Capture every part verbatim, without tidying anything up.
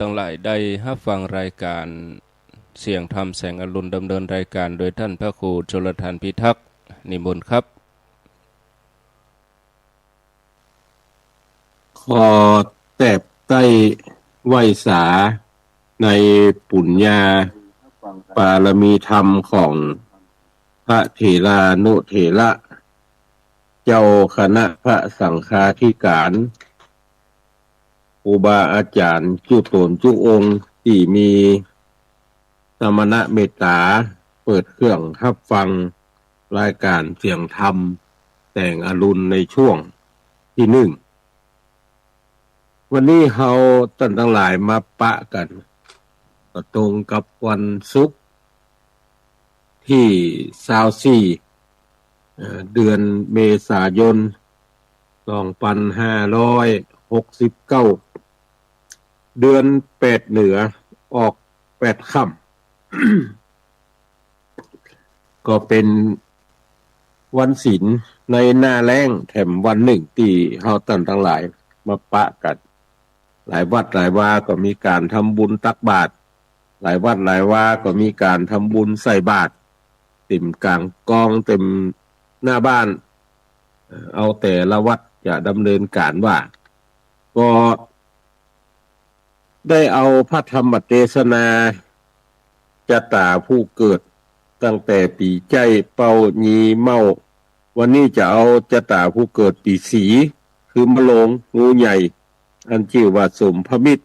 ตังหลายได้ฮับฟังรายก๋านเสียงธรรมแสงอรุณ ดำเนินรายก๋านโดยต้านพระครูชลธารพิทักษ์ นิมนต์ครับ ขอแตบใต้ไหว้สาในปุญญาปารมีธรรมของพระเถรานุเถระ เจ้าคณะพระสังฆาธิการ ครูบาอาจ๋ารย์จุ๊ต๋นจุ๊องค์ตี้มีสมณเมตต๋าเปิดเครื่องฮับฟังรายก๋านเสียงธรรมแสงอรุณในช่วงตี้นึ่ง วันนี้เฮาต้านตังหลายมาปะกั๋น ก็ตรงกับวันศุกร์ ตี้ซาวสี่ เอ่อ เดือนเมษายน สองปันห้าร้อยหกสิบเก้า เดือนแปดเหนือออกแปดค่ำ ก็เป๋นวันศีลในหน้าแล้งแถมวันนึ่งตี้เฮาต้านตังหลายมาปะกั๋น หลายวัดหลายวาก็มีก๋านทำบุญตักบาตร หลายวัดหลายวาก็มีก๋านทำบุญใส่บาตร เต๋มก๋างกองเต๋มหน้าบ้าน เอ่อ เอาแต่ละวัดจะดำเนินก๋านว่า ก็ได้เอาพระธรรมเตสนา จะต๋าผู้เกิดตั้งแต่ปี๋ใจ๊ เป้า ยี เม่า วันนี้จะเอาจะต๋าผู้เกิดปี๋สี คือมะโรง งูใหญ่ อันจื้อว่าสมภมิตร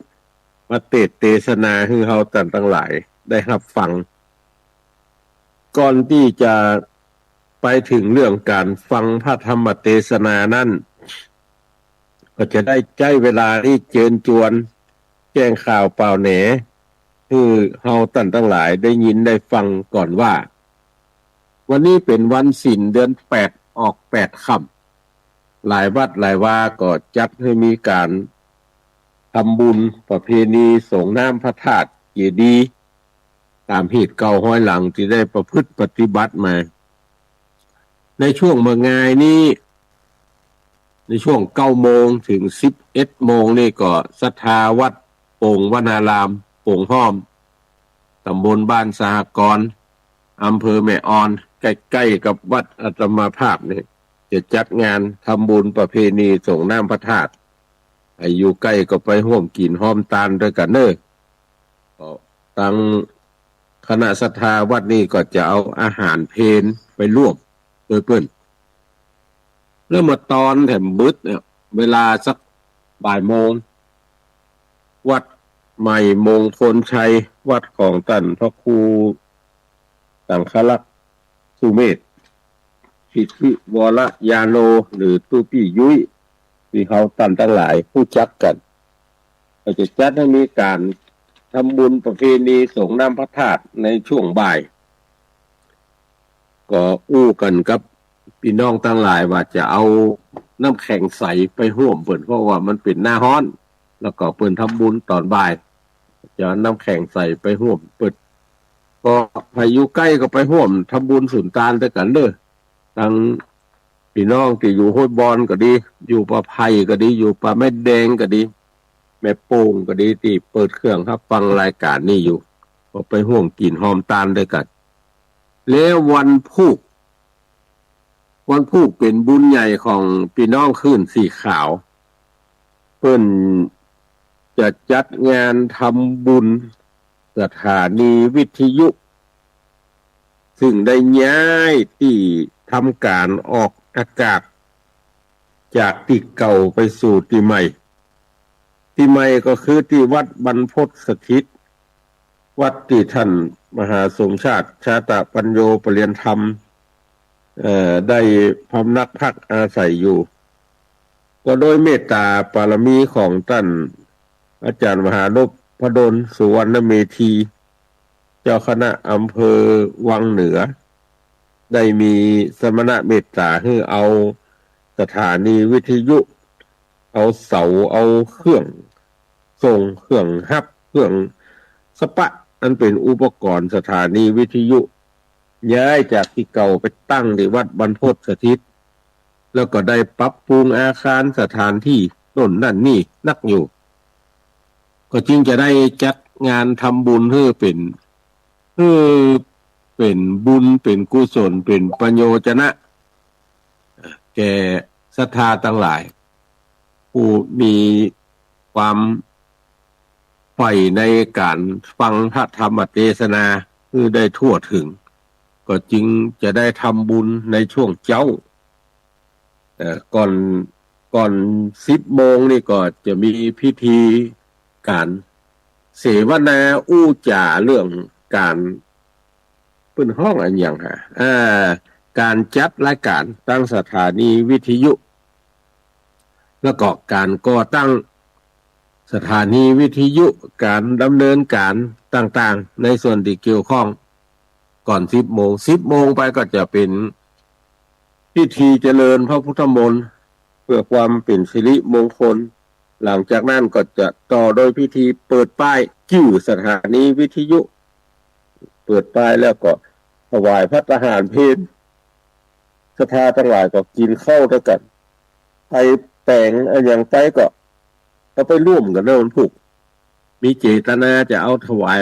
มาเตสน์เตสนาหื้อเฮาต้านตังหลายได้ฮับฟัง ก่อนตี้จะไปเถิงเรื่องก๋านฟังพระธรรมเตสนานั้น ก็จะได้ใจ๊เวลานี้เจิญจวนแจ้งข่าวป่าวแหน หื้อเฮาต้านตังหลายได้ยินได้ฟังก่อนว่า วันนี้เป๋นวันศีลเดือนแปดออกแปดค่ำ หลายวัดหลายวาก็จัดหื้อมีก๋านทำบุญประเพณีสรงน้ำพระธาตุเจดีย์ ต๋ามฮีตเก่าฮอยหลังตี้ได้ประพฤติปฏิบัติมา ในช่วงเมื่องายนี้ ในช่วงเก้าโมงเถิงสิบเอ็ดโมงนี่ก็ศรัทธาวัดโป่งวนาราม โป่งฮ้อม ต๋ำบลบ้านสหกรณ์ อำเภอแม่ออน ใก้ๆ กับวัดอาตมาภาพนี่ จะจัดงานทำบุญประเพณีสรงน้ำพระธาตุ ใผอยู่ใก้ก็ไปฮ่วมกิ๋นฮอมตานตวยกั๋นเน่อ ก็ตังคณะศรัทธาวัดนี้ก็จะเอาอาหารเพลไปร่วมตวยเปิ้น แล้วเมื่อตอนแถมมืดเนี่ย เวลาสักบ่ายโมง วัดใหม่มงคลชัย วัดของต้านพระครูสังฆรักษ์สุเมธ สิทธิวรญาโณ หรือตุ๊ปี้ยุ้ย ตี้เฮาต้านตังหลายฮู้จักกั๋น ก็จะจัดหื้อมีก๋านทำบุญประเพณีสรงน้ำพระธาตุในช่วงบ่าย ก็อู้กั๋นกับปี้น้องตังหลายว่าจะเอาน้ำแข็งใสไปฮ่วมเปิ้น เพราะว่ามันเป๋นหน้าฮ้อน แล้วก็เปิ้นทำบุญต๋อนบ่าย จะเอาน้ำแข็งใสไปฮ่วมเปิ้น ก็ใผอยู่ใก้ก็ไปฮ่วมทำบุญสุนตานตวยกั๋นเน่อ ตังปี้น้องตี้อยู่ห้วยบอนก็ดี อยู่ป่าไผ่ก็ดี อยู่ป่าไม้แดงก็ดี แม่โป่งก็ดี ตี้เปิดเครื่องฮับฟังรายก๋านนี้อยู่ ก็ไปฮ่วมกิ๋นฮอมตานตวยกั๋น แล้ววันพูก วันพูกเป๋นบุญใหญ่ของปี้น้องคลื่นสีขาว เปิ้นจะจัดงานทำบุญสถานีวิทยุ ซึ่งได้ย้ายตี้ทำก๋านออกอากาศ จากตี้เก่าไปสู่ตี้ใหม่ ตี้ใหม่ก็คือตี้วัดบรรพตสถิต วัดตี้ต้านมหาสมชาติ ชาตปัญโญ ประเรียนธรรม เอ่อ ได้พำนักพักอาศัยอยู่ ก็โดยเมตต๋าปารมีของต้านอาจ๋ารย์มหานพดล สุวรรณเมธี เจ้าคณะอำเภอวังเหนือ ได้มีสมณเมตต๋าหื้อเอาสถานีวิทยุ เอาเสา เอาเครื่องส่ง เครื่องฮับ เครื่องสะปะ อันเป๋นอุปกรณ์สถานีวิทยุ ย้ายจากตี้เก่าไปตั้งตี้วัดบรรพตสถิต แล้วก็ได้ปรับปรุงอาคารสถานตี้โน่นนั่นนี่นักอยู่ ก็จึงจะได้จัดงานทำบุญหื้อเป๋น หื้อเป๋นบุญ เป๋นกุศล เป๋นประโยชนะ แก่ศรัทธาตังหลาย ผู้มีความใฝ่ในก๋านฟังพระธรรมเตสนาหื้อได้ทั่วเถิง ก็จึงจะได้ทำบุญในช่วงเจ๊า เอ่อ ก่อน ก่อนสิบโมงนี่ก็จะมีพิธีก๋านเสวนาอู้จ๋าเรื่องก๋าน เปิ้นฮ้องอะหยังฮะ อ่า ก๋านจัดรายก๋านตางสถานีวิทยุ แล้วก็ก๋านก่อตั้งสถานีวิทยุ ก๋านดำเนินก๋านต่างๆ ในส่วนตี้เกี่ยวข้อง ก่อนสิบโมง สิบโมงไปก็จะเป๋นพิธีเจริญพระพุทธมนต์ เพื่อความเป๋นสิริมงคล หลังจากนั้นก็จะต่อโดยพิธีเปิดป้ายจื้อสถานีวิทยุ เปิดป้ายแล้วก็ถวายภัตตาหารเพล ศรัทธาตังหลายก็กิ๋นข้าวตวยกั๋น ใผแป๋งอะหยังไปก็ ก็ไปร่วมกั๋นในวันพูก มีเจตนาจะเอาถวาย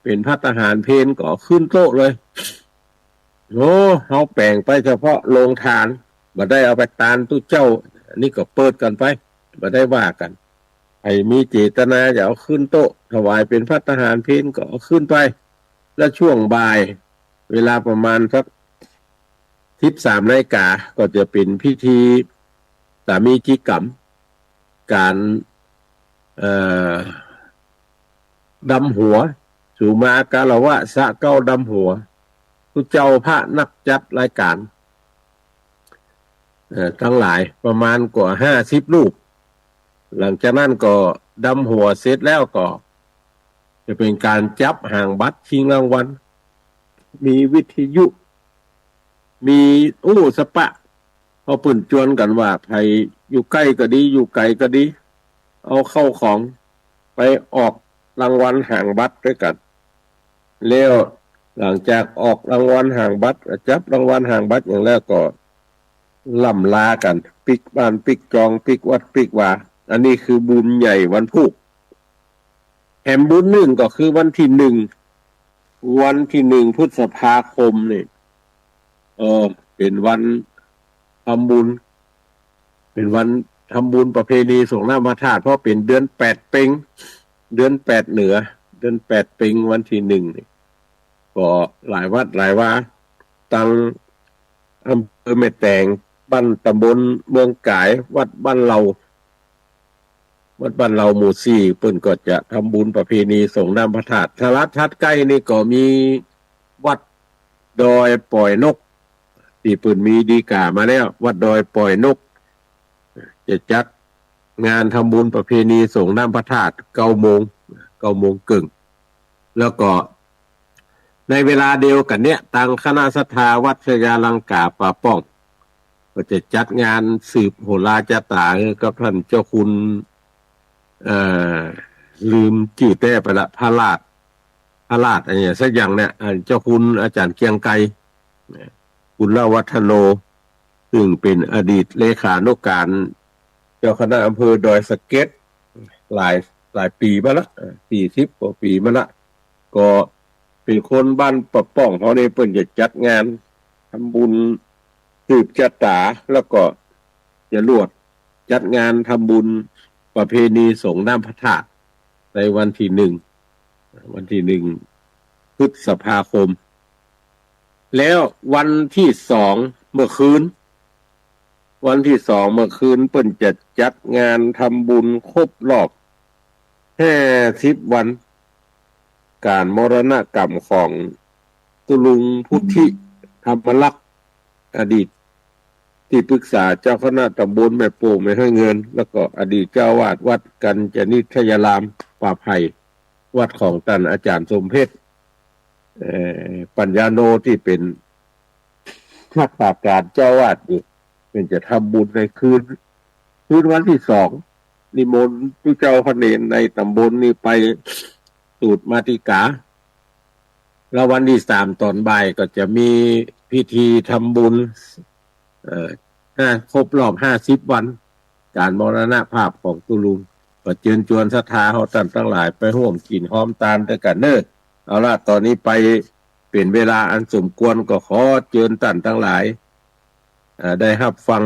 เป๋นภัตตาหารเพลก็เอาขึ้นโต๊ะเลย โอ้ เฮาแป๋งไปเฉพาะโฮงตาน บ่ได้เอาไปตานตุ๊เจ้า อันนี้ก็เปิดกั๋นไป บ่ได้ว่ากั๋น ใผมีเจตนาจะเอาขึ้นโต๊ะ ถวายเป๋นภัตตาหารเพลก็เอาขึ้นไป แล้วช่วงบ่าย เวลาประมาณสักสิบสามนาฬิกา ก็จะเป๋นพิธีสามีจิกรรม ก๋าน เอ่อ ดำหัว สูมาคารวะ สะเก๊าดำหัว ตุ๊เจ้าพระนักจัดรายก๋าน เอ่อ ตังหลายประมาณกว่าห้าสิบรูป หลังจากนั้นก็ดำหัวเสร็จแล้วก็ จะเป๋นก๋านจับหางบัตรชิงรางวัล มีวิทยุ มีอู้สะปะ เพราะเปิ้นจวนกั๋นว่า ใผอยู่ใก้ก็ดี อยู่ไก๋ก็ดี เอาข้าวของไปออกรางวัลหางบัตรตวยกั๋น แล้วหลังจากออกรางวัลหางบัตร จับรางวัลหางบัตรอะหยังแล้วก็ ล่ำลากั๋น ปิ๊กบ้านปิ๊กจอง ปิ๊กวัดปิ๊กวา อันนี้คือบุญใหญ่วันพูก แถมบุญนึ่งก็คือวันตี้นึ่ง วันตี้นึ่งพฤษภาคมนี่ เออ เป๋นวันทำบุญ เป๋นวันทำบุญประเพณีสรงน้ำพระธาตุ เพราะเป๋นเดือนแปดเป็ง เดือนแปดเหนือ เดือนแปดเป็งวันตี้นึ่งนี่ ก็หลายวัดหลายวา ตังอำเภอแม่แตง บ้านตำบลเมืองก๋าย วัดบ้านเหล่า วัดบ้านเหล่าหมู่สี่ เปิ้นก็จะทำบุญประเพณีสรงน้ำพระธาตุ ถ้าลัดถัดใก้นี่ก็มีวัดดอยป่อยนก ตี้เปิ้นมีดีก๋ามาแล้ว วัดดอยป่อยนก จะจัดงานทำบุญประเพณีสรงน้ำพระธาตุ เก้าโมง เก้าโมงเกิ่ง แล้วก็ในเวลาเดียวกั๋นเนี่ย ตางคณะศรัทธาวัดชยาลังกาป่าป้อง ก็จะจัดงานสืบโหราจาต๋ากับต้านเจ้าคุณ เอ่อ ลืมจื้อแต๊ไปละ พระราช พระราชอะหยังสักอย่างเนี่ย อ่า เจ้าคุณอาจ๋ารย์เกรียงไกร กุลวัฒโน ซึ่งเป๋นอดีตเลขานุการเจ้าคณะอำเภอดอยสะเก็ด หลาย หลายปี๋มาละ เอ่อ สี่สิบกว่าปี๋มาละ ก็เป๋นคนบ้านป่าป้องเฮานี่ เปิ้นจะจัดงานทำบุญสืบจาต๋า แล้วก็จะรวดจัดงานทำบุญประเพณีสรงน้ำพระธาตุ ในวันตี้นึ่ง วันตี้นึ่งพฤษภาคม แล้ววันตี้สองเมื่อคืน วันตี้สองเมื่อคืนเปิ้นจะจัดงานทำบุญครบรอบห้าสิบวัน ก๋านมรณกรรมของตุ๊ลุงพุทธิธรรมลักษณ์ อดีตตี้ปรึกษาเจ้าคณะตำบลแม่โป่งแม่ฮ้อยเงิน แล้วก็อดีตเจ้าอาวาสวัดกัญจนิทยารามป่าไผ่ วัดของต้านอาจ๋ารย์สมเพชร เอ่อ ปัญญาโน ตี้เป๋นรักษาก๋านเจ้าอาวาสอยู่ เปิ้นจะทำบุญในคืน คืนวันตี้สอง นิมนต์ตุ๊เจ้าพระเณรในตำบลนี่ไปสูตรมาติกา แล้ววันตี้สามต๋อนบ่ายก็จะมีพิธีทำบุญ เอ่อ ห้า ครบรอบห้าสิบวัน ก๋านมรณภาพของตุ๊ลุง ก็เจิญจวนศรัทธาเฮาต้านตังหลายไปฮ่วมกิ๋นฮอมตานตวยกั๋นเน่อ เอาละ ต๋อนนี้ไปเป๋นเวลาอันสมควร ก็ขอเจิญต้านตังหลาย เอ่อ ได้ฮับฟัง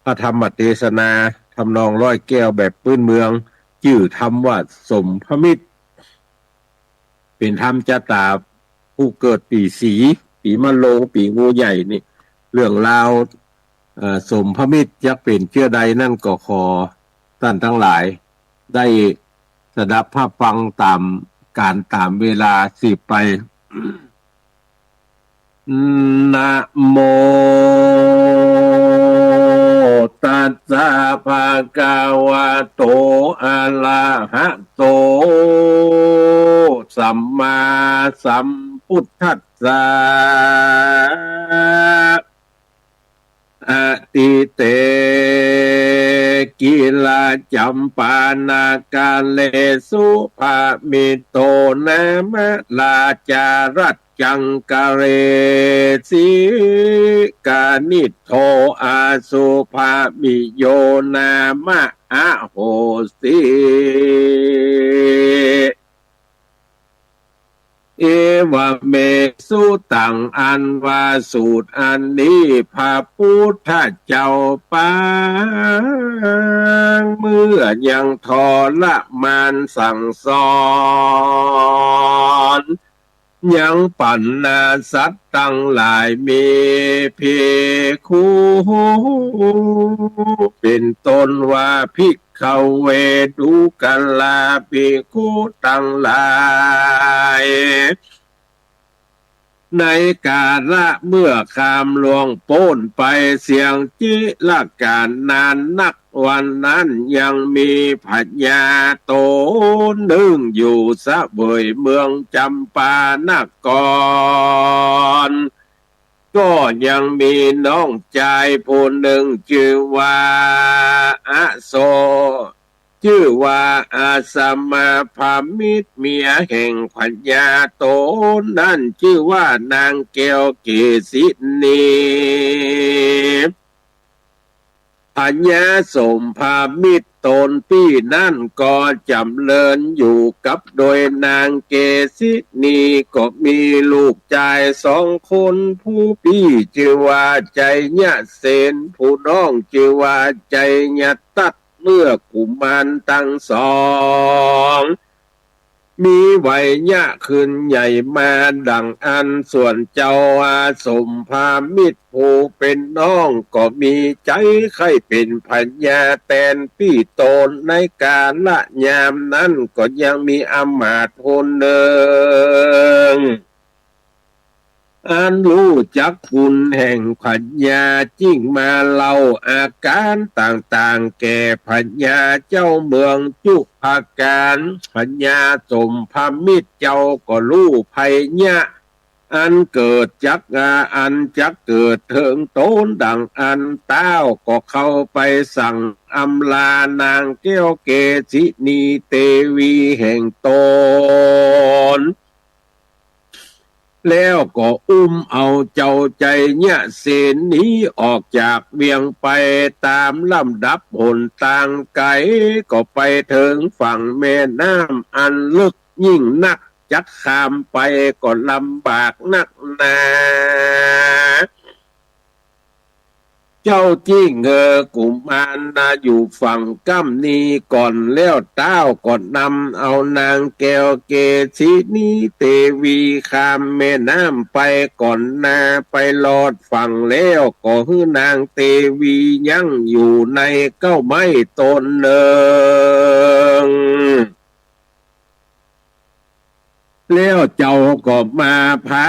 พระธรรมเตสนา ทำนองร้อยแก้วแบบปื๊นเมือง จื้อธรรมว่าสมพมิตร เป๋นธรรมจาต๋าผู้เกิดปี๋สี๋ ปี๋มะโรง ปี๋งูใหญ่นี่ เรื่องราว เอ่อ สมพมิตรจักเป๋นเจื้อใดนั้นก็ขอต้านตังหลายได้สดับฮับฟังต๋ามก๋าลต๋ามเวลาสืบไป นะโม ตัสสะ ภะคะวะโต อะระหะโต สัมมาสัมพุทธัสสะ อะทิเต กิลจัมปานาคะเล สุพมิตโต นามะ ราชา รัจจังคะเล สิกนิโท อสุพมิโย นามะ อโหสิ เอวะเม สุตัง อันว่าสูตรอันนี้ พระพุทธเจ้าปาง เมื่อยังทรมานสั่งสอน ยังปั๋นนาสัตว์ตังหลาย มีภิกขุ เป๋นต้นว่าภิกขเว ดูกราภิกขุตังหลาย ในกาละเมื่อข้ามล่วงป๊นไปเสี้ยงจิรกาลนานนัก วันนั้นยังมีพญาต๋นนึ่งอยู่เสวยเมืองจัมปานคร ก็ยังมีน้องจายผู้นึ่งจื้อว่าอโศก จื้อว่าอสมพมิตร เมียแห่งพญาต๋นนั้นจื้อว่านางแก้วเกศินี พญาสมพมิตรต๋นปี้นั้นก็จ๋ำเริญอยู่กับโดยนางเกศินี ก็มีลูกจายสองคน ผู้ปี้จื้อว่าไชยเสน ผู้น้องจื้อว่าไชยทัตติ เมื่อกุมารตังสอง มีวัยยะขึ้นใหญ่มาดั่งอั้น ส่วนเจ้าอาสมพมิตรผู้เป๋นน้อง ก็มีใจ๋ใค่เป๋นพญาแตนปี้ต๋น ในกาละยามนั้นก็ยังมีอำมาตย์ผู้นึ่ง อันฮู้จักคุณแห่งพญา จึ่งมาเล่าอาก๋ารต่างๆ แก่พญาเจ้าเมืองจุฑการ พญาสมพมิตรเจ้าก็ฮู้ภัยยะอันเกิดจัก อันจักเกิดเถิงต๋นดั่งอั้น ต้าวก็เข้าไปสั่งอำลานางแก้วเกศินีเตวีแห่งต๋น แล้วก็อุ้มเอาเจ้าไชยเสนหนีออกจากเวียงไปต๋ามลำดับหนตางไก๋ ก็ไปเถิงฝั่งแม่น้ำอันลึกยิ่งนัก จักข้ามไปก็ลำบากนักหนา เจ้าจึ่งหื้อกุมารนาอยู่ฝั่งก้ำนี้ก่อน แล้วต้าวก็นำเอานางแก้วเกศินีเตวีข้ามแม่น้ำไปก่อนนา ไปฮอดฝั่งแล้วก็หื้อนางเตวียั้งอยู่ในเก๊าไม้ต้นนึ่ง แล้วเจ้าก็มาผา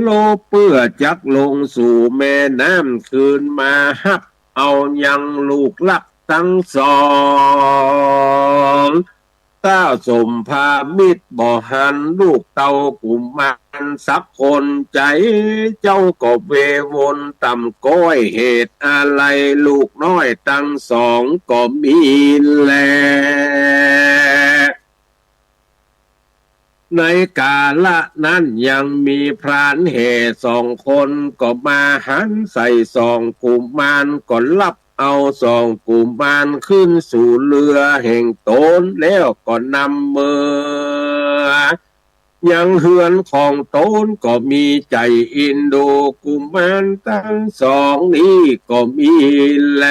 ลบเปื้อจักลงสู่แม่น้ำคืนมาฮับเอายังลูกฮักตังสอง ต้าวสมพมิตรบ่หันลูกเต้ากุมารสักคน ใจ๋เจ้าก็เววนต่ำก้อย เหตุอะไรลูกน้อยตังสองก็มีแล ในกาละนั้นยังมีพรานแห่สองคนก็มาหันใส่สองกุมาร ก็ฮับ เอาสองกุมารขึ้นสู่เฮือแห่งต๋นแล้วก็นำเมือยังเฮือนของต๋น ก็มีใจ๋เอ็นดูกุมารตังสองนี้ก็มีแล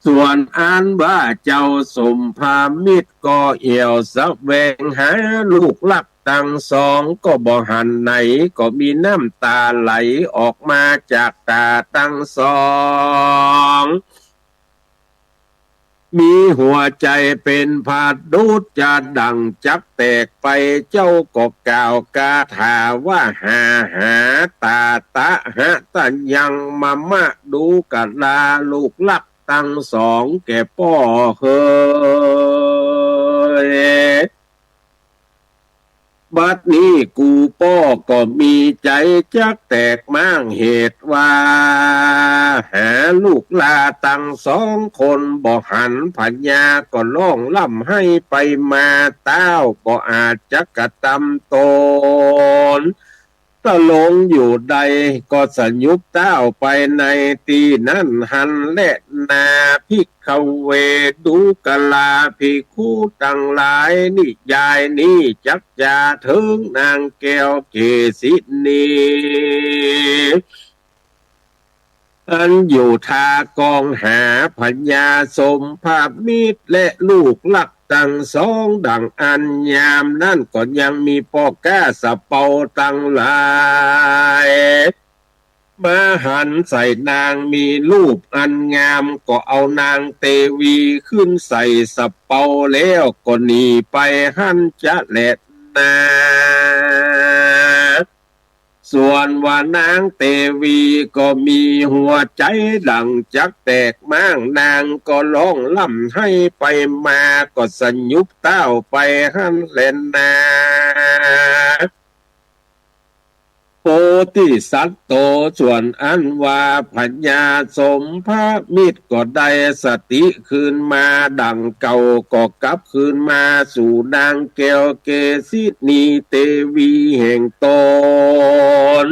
ส่วนอันว่าเจ้าสมภมิตรก็แอ่วแสวงหาลูกฮักตังสองก็บ่หันไหน ก็มีน้ำต๋าไหลออกมาจากต๋าตังสอง มีหัวใจ๋เป๋นผะดุจจะดั่งจักแตกไป เจ้าก็กล่าวกาถาว่า หาหาต๋าตะหะตะยังมะมะ ดูกราลูกฮักตังสองแก่ป้อเหย บัดนี้กูป้อก็มีใจ๋จักแตกม้าง เหตุว่าหาลูกฮักตังสองคนบ่หัน พญาก็ฮ้องฮ่ำไห้ไปมา ต้าวก็อาจจะกระตำต๋น ตะลงอยู่ใด ก็สยุบต้าวไปในตี้นั้นหั้นแลนา ภิกขเว ดูกราภิกขุตังหลาย นิยายนี้จักจาเถิงนางแก้วเกสินี อันอยู่ท่ากองหาพญาสมภมิตรและลูกฮักตังสอง ดั่งอั้นยามนั้นก็ยังมีป้อก๊าสะเปาตังหลาย มาหันใส่นางมีรูปอันงาม ก็เอานางเตวีขึ้นใส่สะเปาแล้วก็หนีไปหั้นจะแลนา ส่วนว่านางเตวีก็มีหัวใจ๋ดั่งจักแตกม้าง นางก็ฮ้องฮ่ำไห้ไปมา ก็สยุบต้าวไปหั้นแลนา โพธิสัตว์โต ส่วนอันว่าพญาสมภมิตรก็ได้สติคืนมาดั่งเก่า ก็กลับคืนมาสู่นางแก้วเกสินีเตวีแห่งต๋น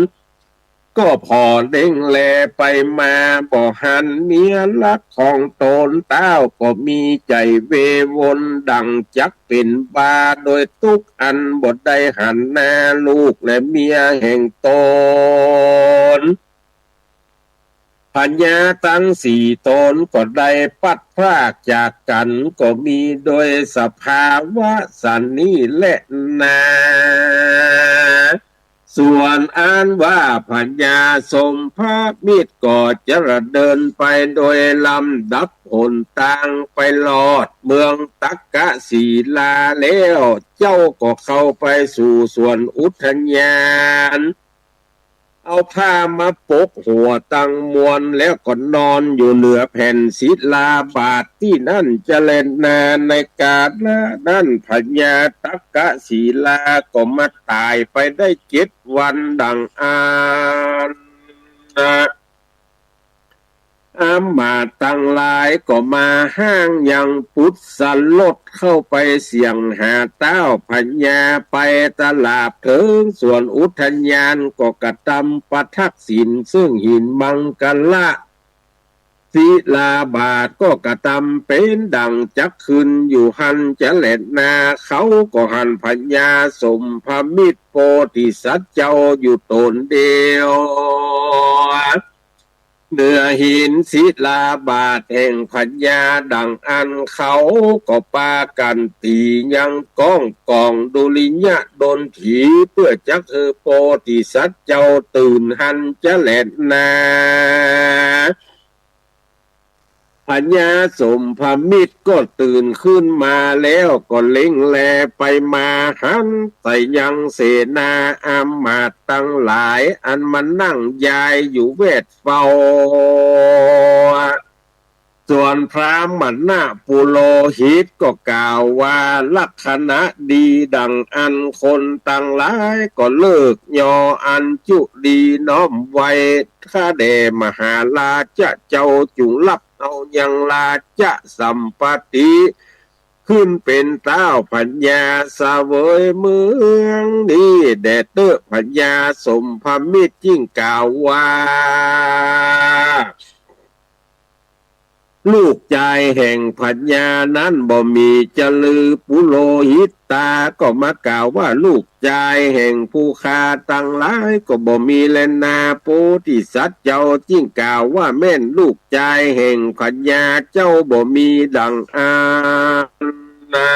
ก็ผ่อเล็งแลไปมา บ่หันเมียฮักของต๋น ต้าวก็มีใจ๋เววนดั่งจักเป๋นบ้า โดยตุ๊กข์อันบ่ได้หันหน้าลูกและเมียแห่งต๋น พญาตังสี่ต๋นก็ได้พลัดพรากจากกั๋น ก็มีโดยสภาวะสันนี้แลนา ส่วนอันว่าพญาสมภมิตรก็จะดำเนินไปโดยลำดับหนตางไปฮอดเมืองตักกศิลาแล้ว เจ้าก็เข้าไปสู่สวนอุทยาน เอาผ้ามาปกหัวตังมวล แล้วก็นอนอยู่เหนือแผ่นศิลาบาทตี้นั้นจะแลนา ในกาละนั้นพญาตักกศิลาก็มาต๋ายไปได้เจ็ดวันดั่งอั้น อามาตย์ตังหลายก็มาฮ้างยังปุษรสเข้าไปเสียงหาต้าวพญา ไปตลาดเถิงสวนอุทยาน ก็กระตำประทักษิณซึ่งหินมังคละ ศิลาบาทก็กระตำเป๋นดั่งจักขึ้นอยู่หั้นจะแลนา เขาก็หันพญาสมภมิตรโพธิสัตว์เจ้าอยู่ต๋นเดียว เหนือหินศิลาบาทแห่งพญาดั่งอั้น เขาก็ปากั๋นตี๋ยังก้องก๋องดุริยดลตรี เปื้อจักหื้อโพธิสัตว์เจ้าตื่นหั้นจะแลนา พญาสมภมิตรก็ตื่นขึ้นมาแล้วก็เล็งแลไปมาหันไปยังเสนาอามาตย์ตังหลายอันมานั่งยายอยู่แวดเฝ้า ส่วนพราหมณปุโรหิตก็กล่าวว่า ลักขณะดีดั่งอั้นคนตังหลายก็เลิกยออันจุดีน้อมไหว้ ข้าแด่มหาราชะเจ้าจุ่งฮับเอายังราชสัมปติ ข ขึ้นเป๋นต๊าวพญาเสวยเมืองนี้แด่เต๊อะ พญาสมภมิตรจึงกล่าวว่า ลูกจายแห่งพญานั้นบ่มีจะลือ ปุโรหิตาก็มากล่าวว่า ลูกจายแห่งผู้ข้าตังหลายก็บ่มีแลนา โพธิสัตว์เจ้าจึงกล่าวว่า แม่นลูกจายแห่งพญาเจ้าบ่มีดังอั้นนะ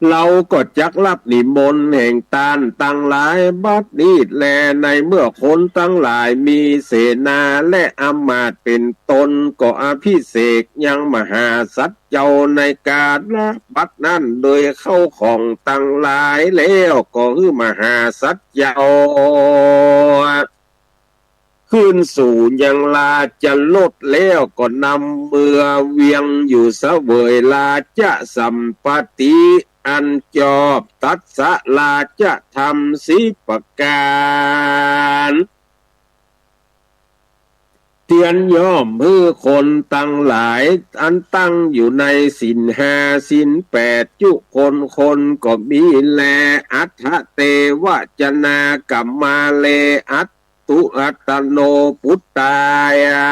เฮาก็จักฮับนิมนต์แห่งต้านตังหลายบัดนี้แล ในเมื่อคนตังหลายมีเสนาและอำมาตย์เป๋นต้น ก็อภิเษกยังมหาสัตว์เจ้าในกาละบัดนั้น โดยเข้าของตังหลายแล้วก็หื้อมหาสัตว์เจ้า ขึ้นสู่ยังราชรถแล้วก็นำเมือเวียงอยู่เสวยราชสัมปัตติอันจอบตัสสะราชธรรมสิบประก๋าน เตียนย่อมหื้อคนตังหลายอันตั้งอยู่ในศีลห้าศีลแปดจุคนคนก็มีแล อัฏฐเตวะจนากัมมาเล อัตตุอัตโนปุตตายา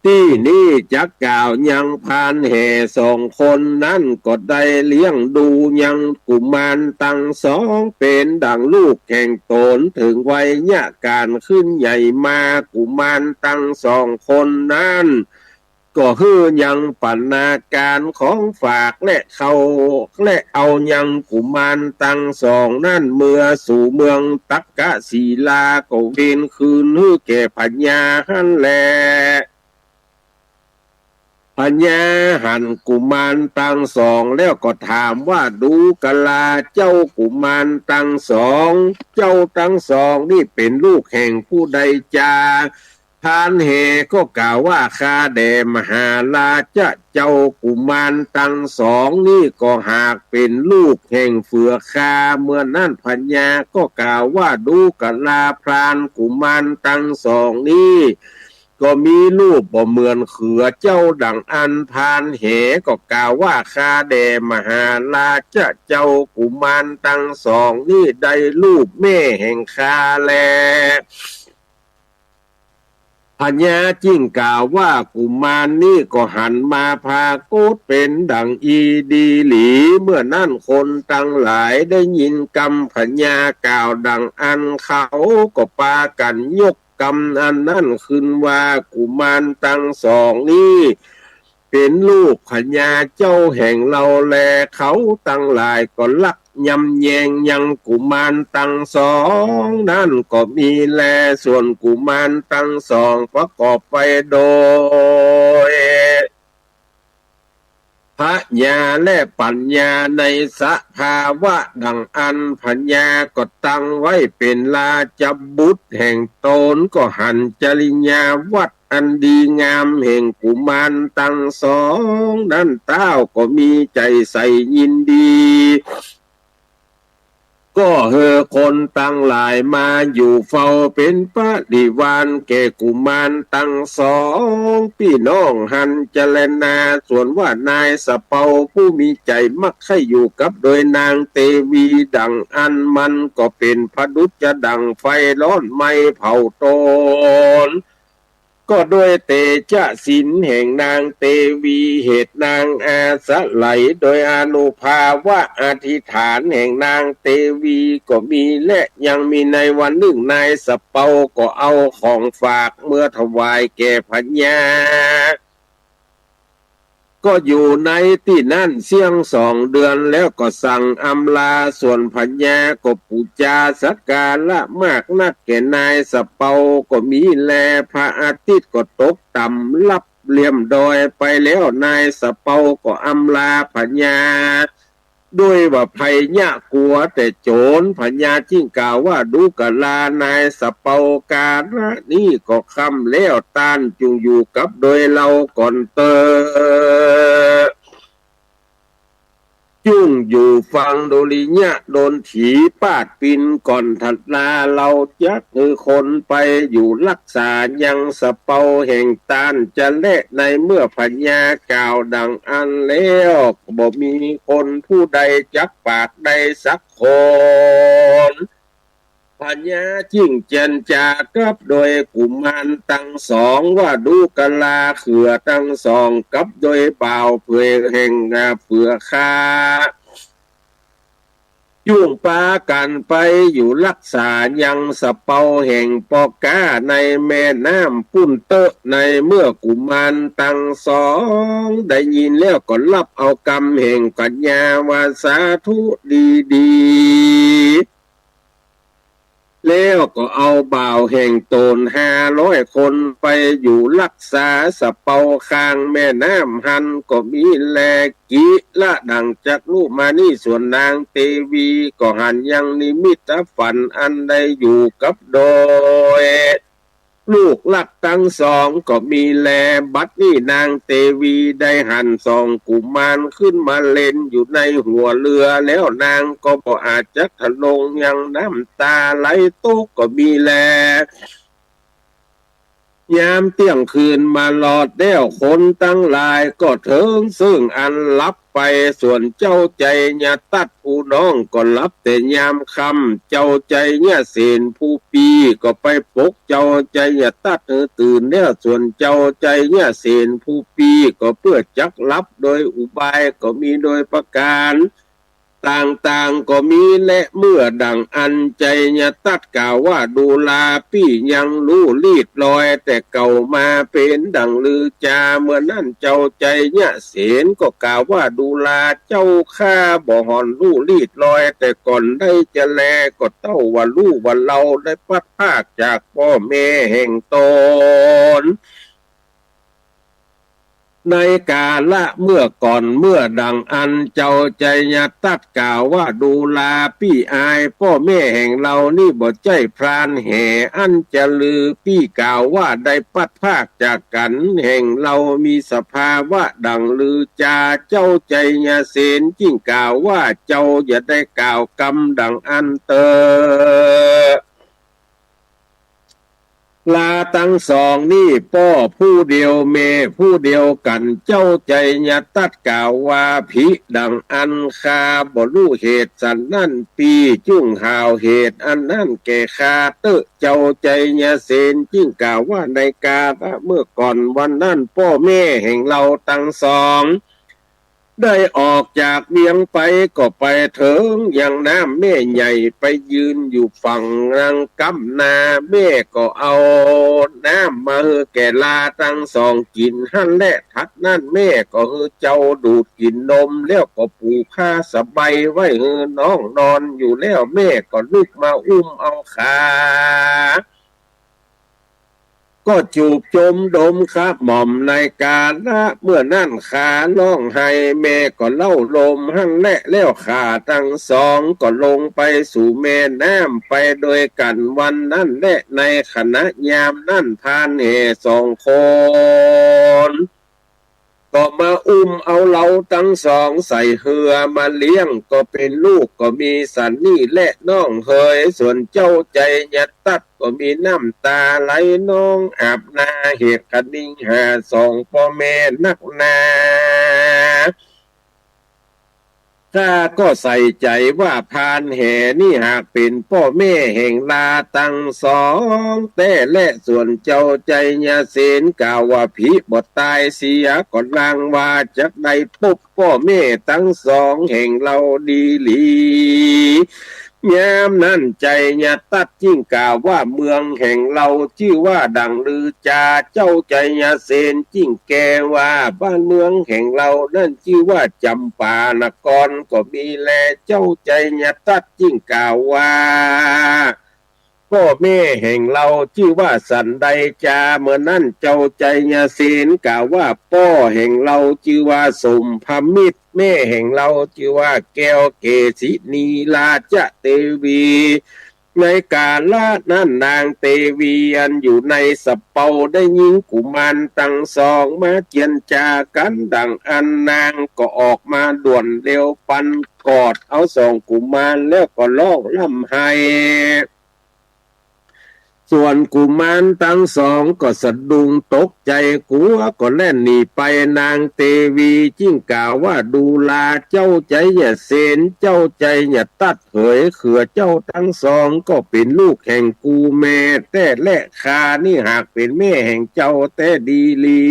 ตี้นี้จักกล่าวยังพรานแห่สองคนนั้น ก็ได้เลี้ยงดูยังกุมารตังสองเป๋นดั่งลูกแห่งต๋น เถิงวัยยะก๋านขึ้นใหญ่มา กุมารตังสองคนนั้น ก็หื้อยังปัณณาก๋ารของฝากและเข้า และเอายังกุมารตังสองนั้นเมือสู่เมืองตักกศิลา ก็เวนคืนหื้อแก่พญาหั้นแล พญาหันกุมารตังสองแล้วก็ถามว่า ดูกราเจ้า กุมารตังสองเจ้าตังสองนี้เป๋นลูกแห่งผู้ใดจา พรานแห่ก็กล่าวว่า ข้าแด่มหาราชะเจ้า กุมารตังสองนี้ก็หากเป๋นลูกแห่งเฟือข้า เมื่อนั้นพญาก็กล่าวว่า ดูกราพราน กุมารตังสองนี้ ก็มีรูปบ่เหมือนเขือเจ้าดั่งอั้น พรานแห่ก็กล่าวว่า ข้าแด่มหาราชะเจ้า กุมารตังสองนี้ได้รูปแม่แห่งข้าแล พญาจึงกล่าวว่า กุมารนี้ก็หันมาผากฏเป๋นดั่งอี้ดีหลี เมื่อนั้นคนตังหลายได้ยินกำพญากล่าวดั่งอั้น เขาก็ปากั๋นยกกำอันนั้นขึ้นว่า กุมารตังสองนี้ เป๋นลูกพญาเจ้าแห่งเฮาแล เขาตังหลายก็ฮักยำแยงยังกุมารตังสองนั้นก็มีแล ส่วนกุมารตังสองประกอบไปโดยพญาและปัญญาในสภาวะดั่งอั้น พญาก็ตั้งไว้เป๋นราชบุตรแห่งต๋น ก็หันจริยาวัตร อันดีงามแห่งกุมารตังสองนั้น ต้าวก็มีใจ๋ใส่ยินดี ก็หื้อคนตังหลายมาอยู่เฝ้าเป๋นปริวารแก่กุมารตังสอง ปี้น้องหันจรณา ส่วนว่านายสะเปาผู้มีใจ๋มักใค่อยู่กับโดยนางเตวีดั่งอั้น มันก็เป๋นผดุจจะดั่งไฟฮ้อนไหม้เผาต๋น ก็โดยเตจะศีลแห่งนางเตวี เหตุนางอาศัย โดยอานุภาพว่าอธิษฐานแห่งนางเตวีก็มี และยังมีในวันนึ่งนายสะเปาก็เอาของฝากเมือถวายแก่พญา ก็อยู่ในตี้นั้นเสี้ยงสองเดือน แล้วก็สั่งอำลา ส่วนพญาก็ปู๋จาสักการะมากนักแก่นายสะเปาก็มีแล พระอาทิตย์ก็ตกต่ำลับเหลี่ยมดอยไปแล้ว นายสะเปาก็อำลาพญา ด้วยว่าภัยยะกั๋วแต่โจ๋ร พญาจึงกล่าวว่า ดูกรานายสะเปา กาละนี้ก็ค่ำแล้ว ต้านจุ่งอยู่กับโดยเฮาก่อนเต๊อะ จุ่ง อยู่ฟังดุริยะดนตรีปาดปินก่อน ถัดนาเฮาจักหื้อคนไปอยู่ฮักษายังสะเปาแห่งต้านจะแล ในเมื่อพญากล่าวดังอั้นแล้ว บ่มีคนผู้ใดจักปากได้สักคน พญาจึงเจรจากับโดยกุมารตังสอง ว่าดูกะลาเขือตังสอง กับโดยบ่าวเผยแห่งนาเฟือข้า จุ่งปากั๋นไปอยู่ฮักษายังสะเปาแห่งปอก๊าในแม่น้ำปุ้นเต๊อะ ในเมื่อกุมารตังสองได้ยินแล้วก็ฮับเอากำแห่งพญาว่าสาธุดีๆ แล้วก็เอาบ่าวแห่งต๋นห้าร้อยคนไปอยู่ฮักษาสะเปาข้างแม่น้ำหั้นก็มีแล กิละดังจักลุมานี้ ส่วนนางเตวีก็หันยังนิมิตฝันอันได้อยู่กับโดยลูกฮักตังสองก็มีแล บัดนี้นางเตวีได้หันสองกุมารขึ้นมาเล่นอยู่ในหัวเฮือแล้ว นางก็บ่อาจจักทะลงยังน้ำต๋าไหลตกก็มีแล ยามเตี้ยงคืนมาลอดแล้ว คนตังหลายก็เถิงซึ่งอันฮับไป ส่วนเจ้าไชยตัตถ์ผู้น้องก็ฮับแต่ยามค่ำ เจ้าไชยเสนผู้ปี้ก็ไปปลุกเจ้าไชยตัตถ์หื้อตื่นแล้ว ส่วนเจ้าไชยเสนผู้ปี้ก็เปื้อจักฮับโดยอุบายก็มีโดยประก๋าน ต่างๆ ก็มีแล เมื่อดังอั้นไชยตัตถ์กล่าวว่าดูราปี้ยังฮู้ลีดลอยแต่เก่ามาเป๋นดั่งลือจา เมื่อนั้นเจ้าไชยเสนก็กล่าวว่าดูราเจ้าข้าบ่ห่อนฮู้ลีดลอยแต่ก่อนได้จะแล ก็เต้าว่าลูกว่าเฮาได้พลัดพรากจากป้อแม่แห่งต๋น ในกาละเมื่อก่อน เมื่อดังอั้นเจ้าไชยตัตถ์กล่าวว่าดูราปี้อาย ป้อแม่แห่งเฮานี้บ่ใจ้พรานแห อันจะลือปี้กล่าวว่าได้พลัดพรากจากกั๋นแห่งเฮามีสภาวะดั่งลือจา เจ้าไชยเสนจึงกล่าวว่าเจ้าอย่าได้กล่าวกำดั่งอั้นเต๊อะ ลาตังสองนี้ป้อผู้เดียวแม่ผู้เดียวกั๋น เจ้าไชยตัตถ์กล่าวว่าผิดั่งอั้น ข้าบ่ฮู้เหตุสันนั้น ปี้จุ่งหาวเหตุอันนั้นแก่ข้าเต๊อะ เจ้าไชยเสนจึงกล่าวว่าในกาละเมื่อก่อนวันนั้นป้อแม่แห่งเฮาตังสอง ได้ออกจากเวียงไปก็ไปเถิงยังน้ำแม่ใหญ่ ไปยืนอยู่ฝั่งนังก้ำนา แม่ก็เอาน้ำมาหื้อแก่ลาตังสองกิ๋นหั้นแล ถัดนั้นแม่ก็หื้อเจ้าดูดกิ๋นนม แล้วก็ปูผ้าสะใบไว้หื้อน้องนอนอยู่แล้ว แม่ก็ลุกมาอุ้มเอาขา ก็จูบจมดมขะหม่อมในกาละเมื่อนั้น ขาฮ้องไห้แม่ก็เล่าลมหั้นแล แล้วข้าตังสองก็ลงไปสู่แม่น้ำไปโดยกั๋นวันนั้นแล ในขณะยามนั้นพรานแหสองคนก็มาอุ้มเอาเฮาตังสองใส่เฮือมาเลี้ยง ก็เป๋นลูกก็มีสันนี้แลน้องเหย ส่วนเจ้าไชยตัตถ์ ก็มีน้ำต๋าไหลนองอาบนา เหตุคะนิงหาสองป้อแม่นักหนา ข้าก็ใส่ใจ๋ว่าพรานแหนี้หากเป๋นป้อแม่แห่งลาตังสองแต๊แล ส่วนเจ้าไชยเสนกล่าวว่าผิบ่ต๋ายเสีย ก็ลางว่าจักได้ปบป้อแม่ตังสองแห่งเฮาดีหลี ยามนั้นไชยตัตถ์จึงกล่าวว่าเมืองแห่งเฮาจื้อว่าดั่งลือจา เจ้าไชยเสนจึงแก้ว่าบ้านเมืองแห่งเฮานั้นจื้อว่าจ๋ำปานคร ก็มีแล เจ้าไชยตัตถ์จึงกล่าวว่า ป้อแม่แห่งเฮาจื้อว่าสันใดจา เมื่อนั้นเจ้าไชยเสนกล่าวว่าป้อแห่งเฮาจื้อว่าสมภมิตร แม่แห่งเฮาจื้อว่าแก้วเกศินีราชเตวี ในกาละนั้นนางเตวีอันอยู่ในสะเปาได้ยินกุมารตังสองมาเจียรจากั๋นดังอั้น นางก็ออกมาด่วนเร็วปันกอดเอาสองกุมารแล้วก็ฮ้องร่ำไห้ ส่วนกุมารตังสองก็สะดุ้งตกใจ๋กั๋วก็แล่นหนีไป นางเตวีจึงกล่าวว่า ดูราเจ้าใจ๋อย่าเสน เจ้าใจ๋อย่าตัดเหย เขือเจ้าตังสองก็เป๋นลูกแห่งกูแม่แต๊แล ข้านี้หากเป๋นแม่แห่งเจ้าแต๊ดีหลี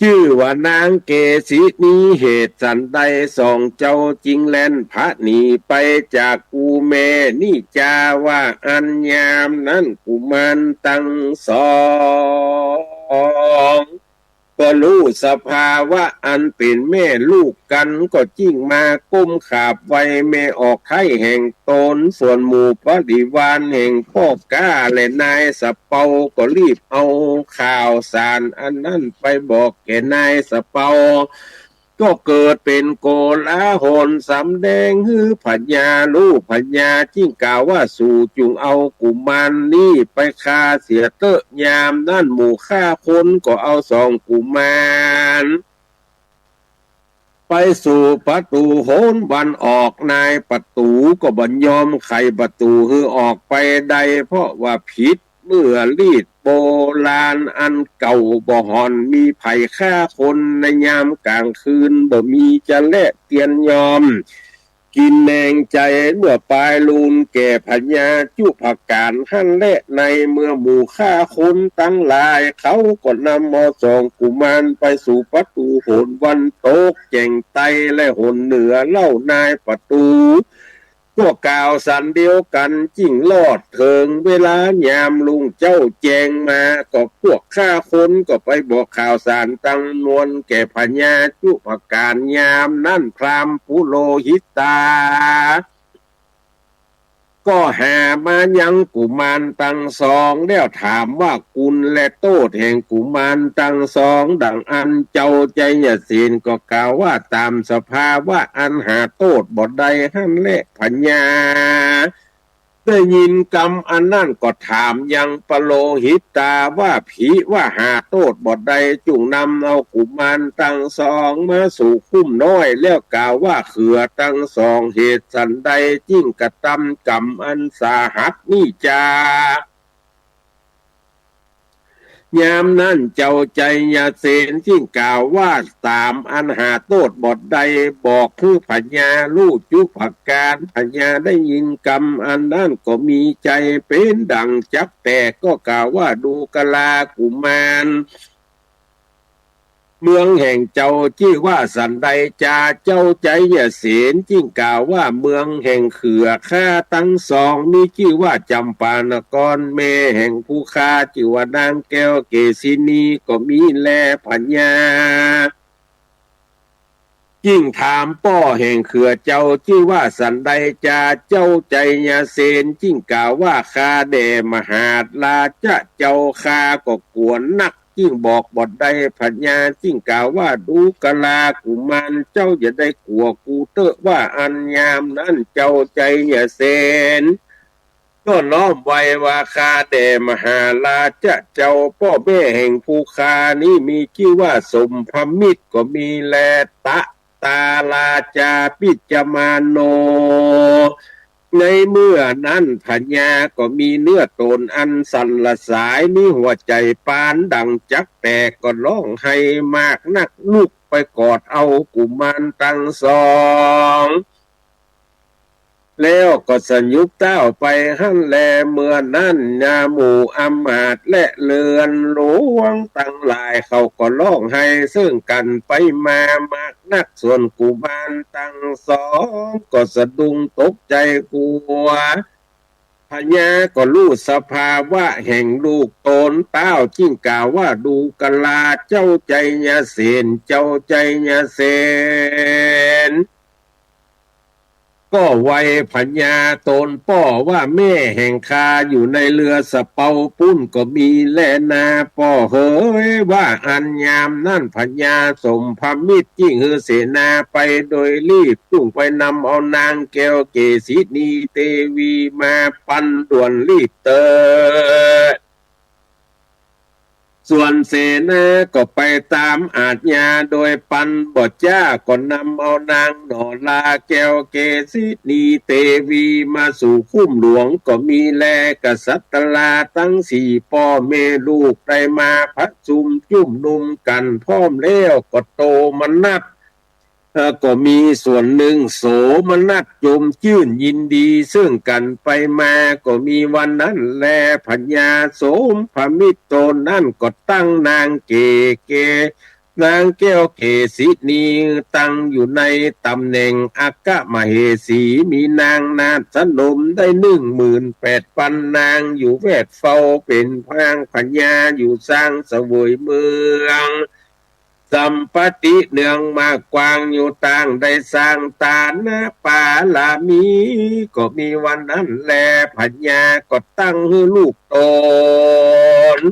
จื้อว่านางเกสินี เหตุสันใดสองเจ้าจึงแล่นพละหนีไปจากกูแม่นี้จา ว่าอั้น ยามนั้นกุมารตังสอง ก็ฮู้สภาวะอันเป๋นแม่ลูกกั๋น ก็จึงมาก้มขาบไหว้แม่ออกไท้แห่งตน ส่วนหมู่บริวารแห่งป้อก๊าและนายสะเปาก็รีบเอาข่าวสารอันนั้นไปบอกแก่นายสะเปา ก็เกิดเป๋นโกลาหลสำแดงหื้อพญาฮู้ พญาจึงกล่าวว่า สูจุ่งเอากุมารนี้ไปฆ่าเสียเต๊อะ ยามนั้นหมู่ฆ่าคนก็เอาสองกุมารไปสู่ประตู๋หนวันออก นายประตู๋ก็บ่ยอมไขประตู๋หื้อออกไปได้ เพราะว่าผิดเมื่อรีตโบราณอันเก่า บ่ห่อนมีใผฆ่าคนในยามก๋างคืน บ่มีจะแลเตียนยอม กิ๋นแหนงใจ๋ เมื่อปายลูนแก่พญาจุฑการหั้นแล ในเมื่อหมู่ฆ่าคนตังหลายเขาก็นำเอาสองกุมารไปสู่ประตู๋หนวันตกแจ่งใต้และหนเหนือเล่า นายประตู๋ก็กล่าวสันเดียวกั๋น จึงรอดเถิงเวลายามรุ่งเจ๊าแจ้งมา ก็พวกฆ่าคนก็ไปบอกข่าวสารตังมวลแก่พญาจุฑการ ยามนั้นพราหมณ์ปุโรหิตา ก็แห่มายังกุมารตังสอง แล้วถามว่าคุณและโต้ษแห่งกุมารตังสอง ดังอั้น เจ้าชัยเสนก็กล่าวว่า ต๋ามสภาวะอันหาโต้ษบ่ได้หั้นแล พญาได้ยินกำอันนั้นก็ถามยังปุโรหิตาว่า ผิว่าหาโต้ษบ่ได้ จุ่งนำเอากุมารตังสองมาสู่คุ้มน้อย แล้วกล่าวว่า เขือตังสอง เหตุสันใดจึงกระตำกรรมอันสาหัสนี้จา ยามนั้นเจ้าชัยเสนจึงกล่าวว่า ต๋ามอันหาโต้ษบ่ได้ บอกหื้อพญาฮู้จุฑการ พญาได้ยินกำอันนั้นก็มีใจ๋เป๋นดั่งจักแตก ก็กล่าวว่า ดูกรากุมาร เมืองแห่งเจ้าจื้อว่าสันใดจา เจ้าชัยเสนจึงกล่าวว่า เมืองแห่งเขือข้าตังสอง มีจื้อว่าจำปานคร แม่แห่งผู้ข้าจื้อว่านางแก้วเกสินีก็มีแล พญาจึงถามป้อแห่งเขือเจ้าจื้อว่าสันใดจา เจ้าชัยเสนจึงกล่าวว่า ข้าแด่มหาราชะเจ้า ข้าก็กั๋วนัก จึงบอกบ่ได้ พญาจึงกล่าวว่า ดูกรากุมาร เจ้าอย่าได้กั๋วกูเต๊อะ ว่าอั้น ยามนั้นเจ้าชัยเสนก็น้อมไหว้ว่า ข้าแด่มหาราชะเจ้า ป้อแม่แห่งผู้ข้านี้มีจื้อว่าสมภมิตรก็มีแล ตะตาราชาปิจจมาโน ในเมื่อนั้นพญาก็มีเนื้อตนอันสั่นละสาย มีหัวใจ๋ปานดั่งจักแตก ก็ฮ้องไห้มากนัก ลุกไปกอดเอากุมารตังสอง แล้วก็สยุบเต๊าไปหั้นแล เมื่อนั้นนาหมู่อำมาตย์และเรือนหลวงตังหลายเขาก็ฮ้องไห้เซิ่งกั๋นไปมามากนัก ส่วนกุมารตังสองก็สะดุ้งตกใจ๋กั๋ว พญาก็ฮู้สภาวะแห่งลูกตน เต๊าจึงกล่าวว่า ดูกราเจ้าชัยเสน เจ้าชัยเสน ก็ไหว้พญาต๋นป้อว่า แม่แห่งข้าอยู่ในเฮือสะเปาปุ้นก็มีแลนาป้อเหย ว่าอั้น ยามนั้นพญาสมภมิตรจึ่งหื้อเสนาไปโดยรีบ จุ่งไปนำเอานางแก้วเกสินีเตวีมาปันด่วนรีบเต๊อะ ส่วนเสนาก็ไปต๋ามอาชญาโดยปันบ่จ๊า ก็นำเอานางหน่อราแก้วเกสินีเตวีมาสู่คุ้มหลวงก็มีแล กษัตราตังสี่ป้อแม่ลูกได้มาประชุมจุมนุมกั๋นพร้อมแล้ว ก็โตมนัส เอ่อ ก็มีส่วนนึ่งโสมนัสจมจื้นยินดีเซิ่งกั๋นไปมา ก็มีวันนั้นแล พญาสมภมิตรต๋นนั้นก็ตั้งนางเก๋เก๋ นางแก้วเกสินี ตั้งอยู่ในต๋ำแหน่งอัคคมเหสี มีนางนาฏสนมได้หนึ่งหมื่นแปดปันนาง อยู่แวดเฝ้าเป๋นพางพญา อยู่สร้างเสวยเมือง สัมปติเนืองมากกว้างอยู่ ต่างได้สร้างตานปารามี ก็มีวันนั้นแล พญาก็ตั้งหื้อลูกต๋น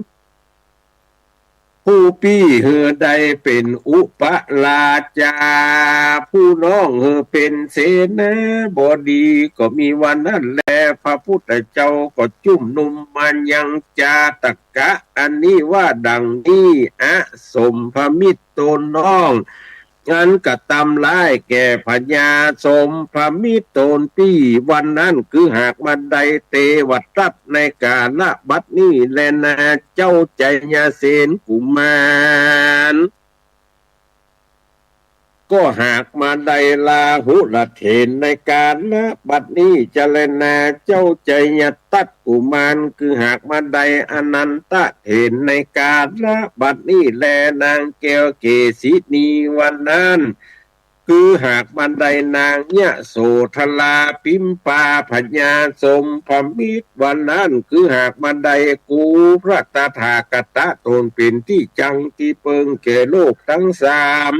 ผู้ปี้หื้อได้เป๋นอุปราชา ผู้น้องหื้อเป๋นเสนาบดี ก็มีวันนั้นแล พระพุทธเจ้าก็จุมนุมมายังจาตกะ อันนี้ว่าดังนี้ อสมภมิตรต๋นน้อง อันกระตำร้ายแก่พญาสมภมิตรต๋นปี้ วันนั้นคือหากมาได้เตวทัตในกาลบัดนี้แลนา เจ้าไชยเสนกุมาร ก็หากมาได้ราหุลเถรในกาลบัดนี้จะแลนา เจ้าไชยทัตกุมาร คือหากมาได้อนันทเถรในกาลบัดนี้แล นางแก้วเกสินีวันนั้น คือหากมาได้นางยโสธราปิมปา พญาสมภมิตรวันนั้น คือหากมาได้กู่พระตถาคตะต๋นเป๋นตี้จั้งตี้เปิงแก่โลกตังสาม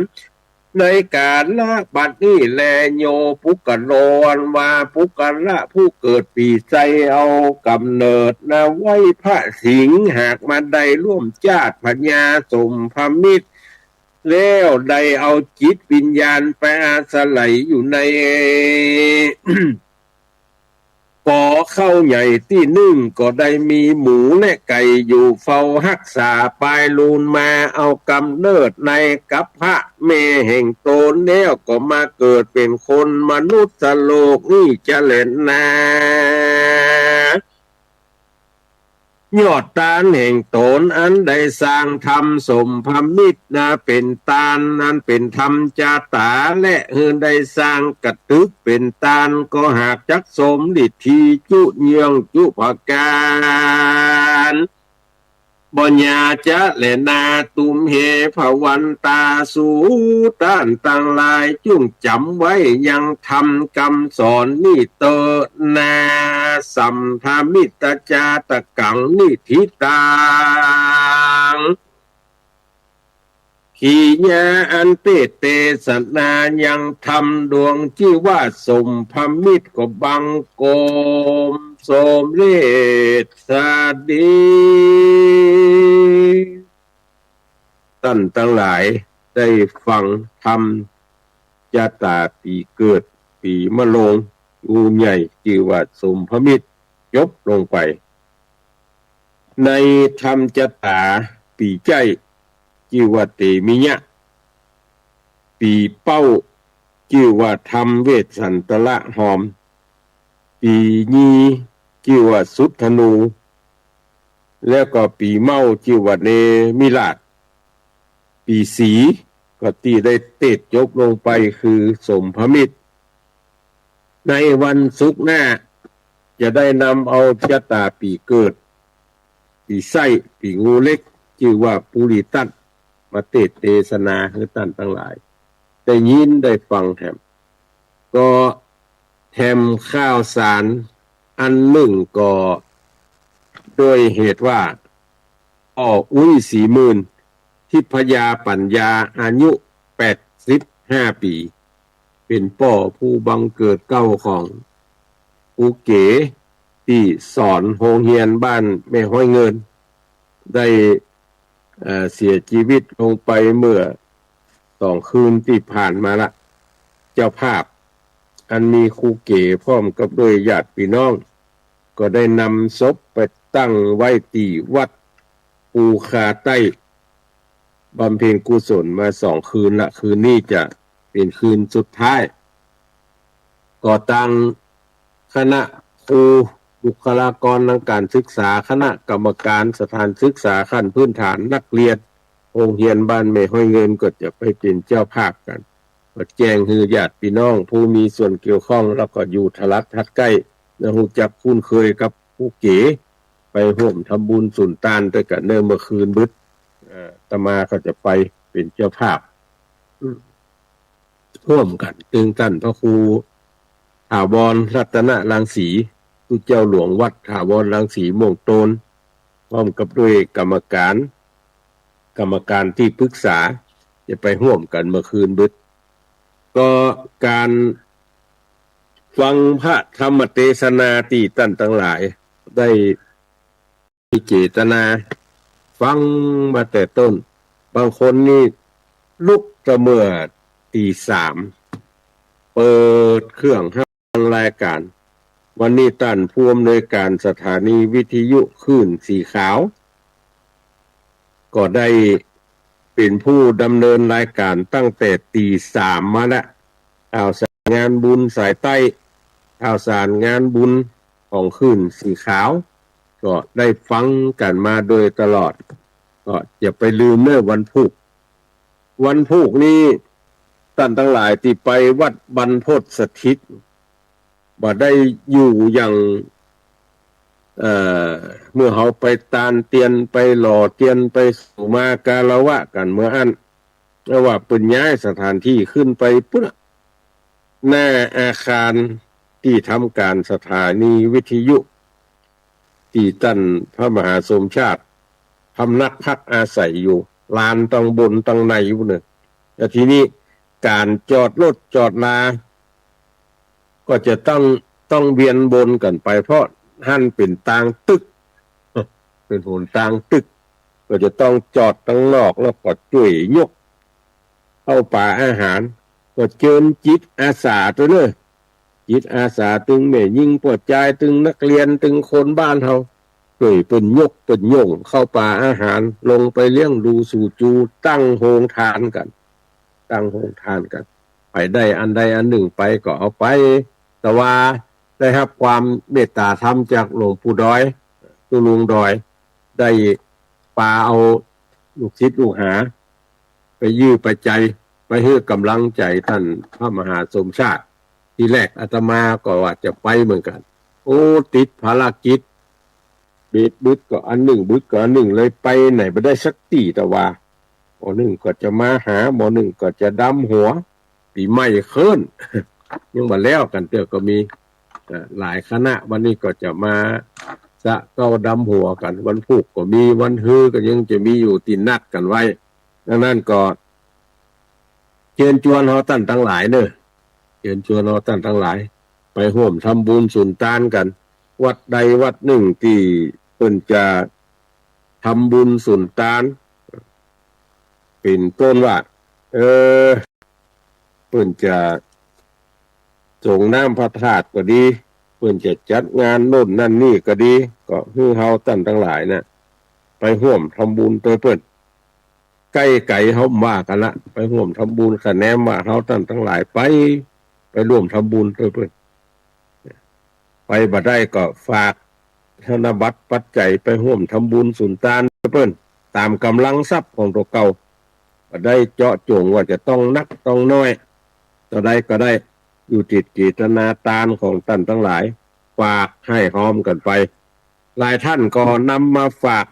ในกาลบัดนี้แล โยปุคคโล อันว่าปุคคละผู้เกิดปี๋ไส้ เอาก๋ำเนิดนาไว้พระสิงห์ หากมาได้ร่วมจาติพญาสมภมิตร แล้วได้เอาจิตวิญญาณไปอาศัยอยู่ใน กอเข้าใหญ่ตี้นึ่ง ก็ได้มีหมูและไก่อยู่เฝ้าฮักษา ปายลูนมาเอากำเนิดในกัพพะแม่แห่งต๋น แล้วก็มาเกิดเป๋นคนมนุษย์โลกนี้จะแลนา ยอดตานแห่งต๋นอันได้สร้างทำสมภมิตรนา เป๋นตานอันเป๋นธรรมจาต๋า และหื้อได้สร้างกระตึกเป๋นตาน ก็หากจักสมฤทธีจุเยื่องจุประก๋าน บ่อย่าจะแลนา ตุมเห ภวันตา สูต้านตังหลายจุ่งจ๋ำไว้ยังธรรมกำสอนนี้เต๊อะนา สัมภมิตตจาตกัง นิฏฐิตัง ขีญา อันเตสน์เตสนายังธรรมดวงจื้อว่าสมภมิตร ก็บังคมสมเร็จสดี ต้านตังหลายได้ฟังธรรมจาต๋าปี๋เกิด ปี๋มะโรง งูใหญ่จื้อว่าสมภมิตร จบลงไป ในธรรมจาต๋าปี๋ใจ๊ จื้อว่าเตมิยะ ปี๋เป๊า จื้อว่าธรรมเวสสันตระหอม ปี๋ยี จื้อว่าสุทธนู แล้วก็ปี๋เม้า จื้อว่าเนมิราช ปี๋สี ก็ตี้ได้เตสน์จบลงไปคือสมภมิตร ในวันศุกร์หน้า จะได้นำเอาจาต๋าปี๋เกิด ปี๋ไส้ ปี๋งูเล็ก จื้อว่าปุริตัต มาเตสน์เตสนาหื้อต้านตังหลาย ได้ยินได้ฟังแถม ก็แถมข่าวสารอันนึ่งก็ โดยเหตุว่า ป้ออุ๊ยศรีหมื่น ทิพยาปั๋ญญา อายุแปดสิบห้าปี๋ เป๋นป้อผู้บังเกิดเกล้าของครูเก๋ตี้สอนโฮงเฮียนบ้านแม่ฮ้อยเงิน ได้ เอ่อ เสียจีวิตลงไปเมื่อสองคืนตี้ผ่านมาละ เจ้าภาพอันมีครูเก๋พร้อมกับด้วยญาติปี้น้อง ก็ได้นำศพไปตั้งไว้ตี้วัดภูคาใต้ บำเพ็ญกุศลมาสองคืนละ คืนนี้จะเป๋นคืนสุดท้าย ก็ตังคณะครู บุคลากรทางการศึกษา คณะกรรมการสถานศึกษาขั้นพื้นฐาน นักเรียนโฮงเฮียนบ้านแม่ฮ้อยเงินก็จะไปเป๋นเจ้าภาพกั๋น ก็แจ้งหื้อญาติปี้น้องผู้มีส่วนเกี่ยวข้อง แล้วก็อยู่ทะลักทัดใก้ ได้ฮู้จักคุ้นเคยกับครูเก๋ ไปฮ่วมทำบุญสุนตานตวยกั๋นเน่อเมื่อคืนบึด เอ่อ อาตมาก็จะไปเป๋นเจ้าภาพ อืม ฮ่วมกั๋น ตึงต้านพระครูถาวรรัตนรังสี ผู้เจ้าหลวงวัดถาวรรังสีม่วงโตน พร้อมกับด้วยกรรมการ กรรมการตี้ปรึกษา จะไปฮ่วมกั๋นเมื่อคืนบึด ก็ก๋านฟังพระธรรมเตสนาตี้ต้านตังหลายได้ มีเจตนาฟังมาแต่ต้น บางคนนี่ลุกแต่เมื่อตีสาม เปิดเครื่องฮับฟังรายก๋าน วันนี้ต้านผู้อำนวยก๋านสถานีวิทยุคลื่นสีขาว ก็ได้เป๋นผู้ดำเนินรายก๋านตั้งแต่ตีสามมาแล้ว ข่าวสารงานบุญสายใต้ ข่าวสารงานบุญของคลื่นสีขาว ก็ได้ฟังกั๋นมาโดยตลอด ก็อย่าไปลืมเน่อวันพูก วันพูกนี้ ต้านตังหลายตี้ไปวัดบรรพตสถิต บ่ได้อยู่อย่าง เอ่อ เมื่อเฮาไปตานเตียน ไปหล่อเตียน ไปสุมากาละวะกั๋นเมื่ออั้น แต่ว่าเปิ้นย้ายสถานที่ขึ้นไปปู๊นน่ะ หน้าอาคารตี้ทำก๋านสถานีวิทยุ ตี้ต้านพระมหาสมชาติพำนักพักอาศัยอยู่ ลานตังบนตังในปู๊นเน่อ แล้วทีนี้ก๋านจอดรถจอดลา ก็จะต้อง ต้องเวียนวนกั๋นไป เพราะหั้นเป๋นตางตึก เป๋นหนตางตึก ก็จะต้องจอดตังนอก แล้วก็จ้วยยกข้าวป๋าอาหาร ก็เจิญจิตอาสาตวยเน่อ จิตอาสาตึงแม่ญิงป้อจาย ตึงนักเรียน ตึงคนบ้านเฮา จ้วยเปิ้นยกเปิ้นย่งข้าวป๋าอาหาร ลงไปเลี้ยงดูสู่จู ตั้งโฮงตานกั๋น ตั้งโฮงตานกั๋น ใผได้อันใดอันนึ่งไปก็เอาไป แต่ว่าได้ฮับความเมตตาธรรมจากหลวงปู่ดอย ตุ๊ลุงดอย ได้ปาเอาลูกศิษย์ลูกหา ไปยื้อไปใจ๋ ไปหื้อก๋ำลังใจ๋ต้านพระมหาสมชาติ ทีแรกอาตมาก็ว่าจะไปเหมือนกั๋น โอ้ ติดภารกิจ เบียดบึดก็อันนึ่ง บึดก็อันนึ่ง เลยไปไหนบ่ได้สักตี้ แต่ว่า บ่อนึ่งก็จะมาหา บ่อนึ่งก็จะดำหัว ปี๋ใหม่เคิ้น ยังบ่แล้วกั๋นเตื้อก็มี เอ่อ หลายคณะ วันนี้ก็จะมาสะเก้าดำหัวกั๋น วันพูกก็มี วันฮือก็ยังจะมีอยู่ตี้นัดกั๋นไว้ ดังนั้นก็ เจิญจวนเฮาต้านตังหลายเน่อ เจิญจวนเฮาต้านตังหลาย ไปฮ่วมทำบุญสุนตานกั๋น วัดใดวัดนึ่งตี้เปิ้นจะทำบุญสุนตาน เป๋นต้นว่า เออ เปิ้นจะสรงน้ำพระธาตุก็ดี เปิ้นจะจัดงานโน่นนั่นนี่ก็ดี ก็หื้อเฮาต้านตังหลายน่ะ ไปฮ่วมทำบุญตวยเปิ้น ใก้ไก๋เฮาบ่ว่ากั๋นละ ไปฮ่วมทำบุญ คะแนนว่าเฮาต้านตังหลายไป ไปฮ่วมทำบุญตวยเปิ้น ไปบ่ได้ก็ฝากธนบัตรปัจจัยไปฮ่วมทำบุญสุนตานตวยเปิ้น ต๋ามก๋ำลังทรัพย์ของตั๋วเก่า บ่ได้เจาะจ๋งว่าจะต้องนักต้องน้อย เต้าใดก็ได้ อยู่ติดเจตนาตานของต้านตังหลาย ฝากหื้อฮอมกั๋นไป หลายต้านก็นำมาฝาก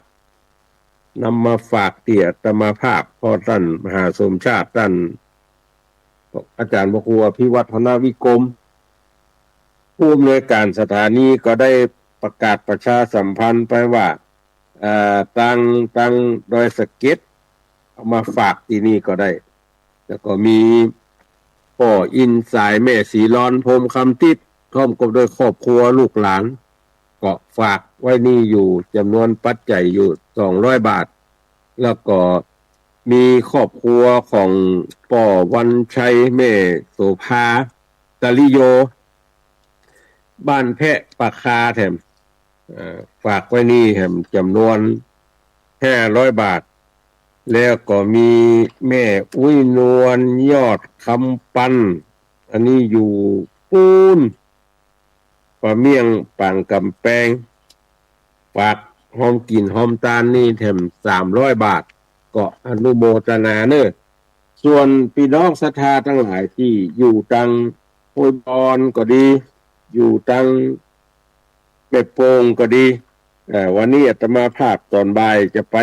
นำมาฝากตี้อาตมาภาพ เพราะต้านมหาสมชาติ ต้านอาจ๋ารย์พระครูอภิวัฒนวิกรม ผู้อำนวยก๋านสถานีก็ได้ประกาศประชาสัมพันธ์ไปว่า เอ่อ ตาง ตางดอยสะเก็ด เอามาฝากตี้นี่ก็ได้ แล้วก็มี ป้ออินสาย แม่ศรีลอน พรหมคำทิพย์ พร้อมกับด้วยครอบครัวลูกหลาน ก็ฝากไว้นี่อยู่จ๋ำนวนปัจจัยอยู่สองร้อยบาท แล้วก็มีครอบครัวของป้อวันชัย แม่โสภา ตริโย บ้านแพะปากคาแถม เอ่อ ฝากไว้นี่แถมจ๋ำนวนห้าร้อยบาท แล้วก็มีแม่อุ๊ยนวล ยอดคำปัน อันนี้อยู่ปู๊น ปะเมี่ยงปางก๋ำแปง ฝากฮอมกิ๋นฮอมตานนี่แถมสามร้อยบาท ก็อนุโมทนาเน่อ ส่วนปี้น้องศรัทธาตังหลายตี้อยู่ตังห้วยบอนก็ดี อยู่ตังแม่โป่งก็ดี เอ่อ วันนี้อาตมาภาพต๋อนบ่ายจะไป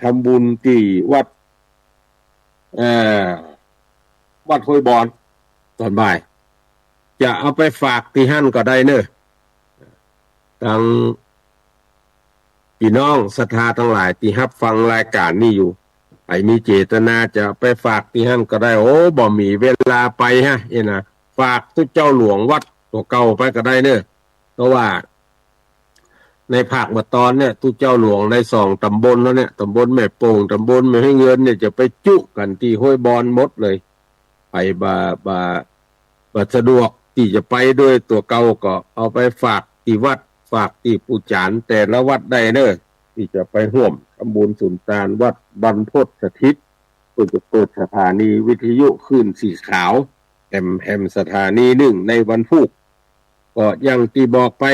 ทำบุญตี้วัด เอ่อ วัดห้วยบอนต๋อนบ่าย จะเอาไปฝากตี้หั้นก็ได้เน่อ ตังปี้น้องศรัทธาตังหลายตี้ฮับฟังรายก๋านนี่อยู่ ใผมีเจตนาจะไปฝากตี้หั้นก็ได้ โอ้ บ่มีเวลาไปฮะ เอ้ยนะ ฝากตุ๊เจ้าหลวงวัดตั๋วเก่าไปก็ได้เน่อ เพราะว่า ในภาคบ่าตอนเนี่ย ตุ๊เจ้าหลวงในสองต๋ำบลแล้วเนี่ย ต๋ำบลแม่โป่ง ต๋ำบลแม่เฮืองเงินเนี่ย จะไปจุกั๋นตี้ห้วยบอนหมดเลย ใผบ่ บ่ บ่สะดวกตี้จะไปโดยตั๋วเก่าก็เอาไปฝากตี้วัด ฝากตี้ปู่จ๋ารย์แต่ละวัดได้เน่อ ตี้จะไปฮ่วมทำบุญสุนตานวัดบรรพตสถิต เปิ้นจะเปิดสถานีวิทยุคลื่นสีขาว แหม แหมสถานีนึ่งในวันพูก ก็อย่างตี้บอกไป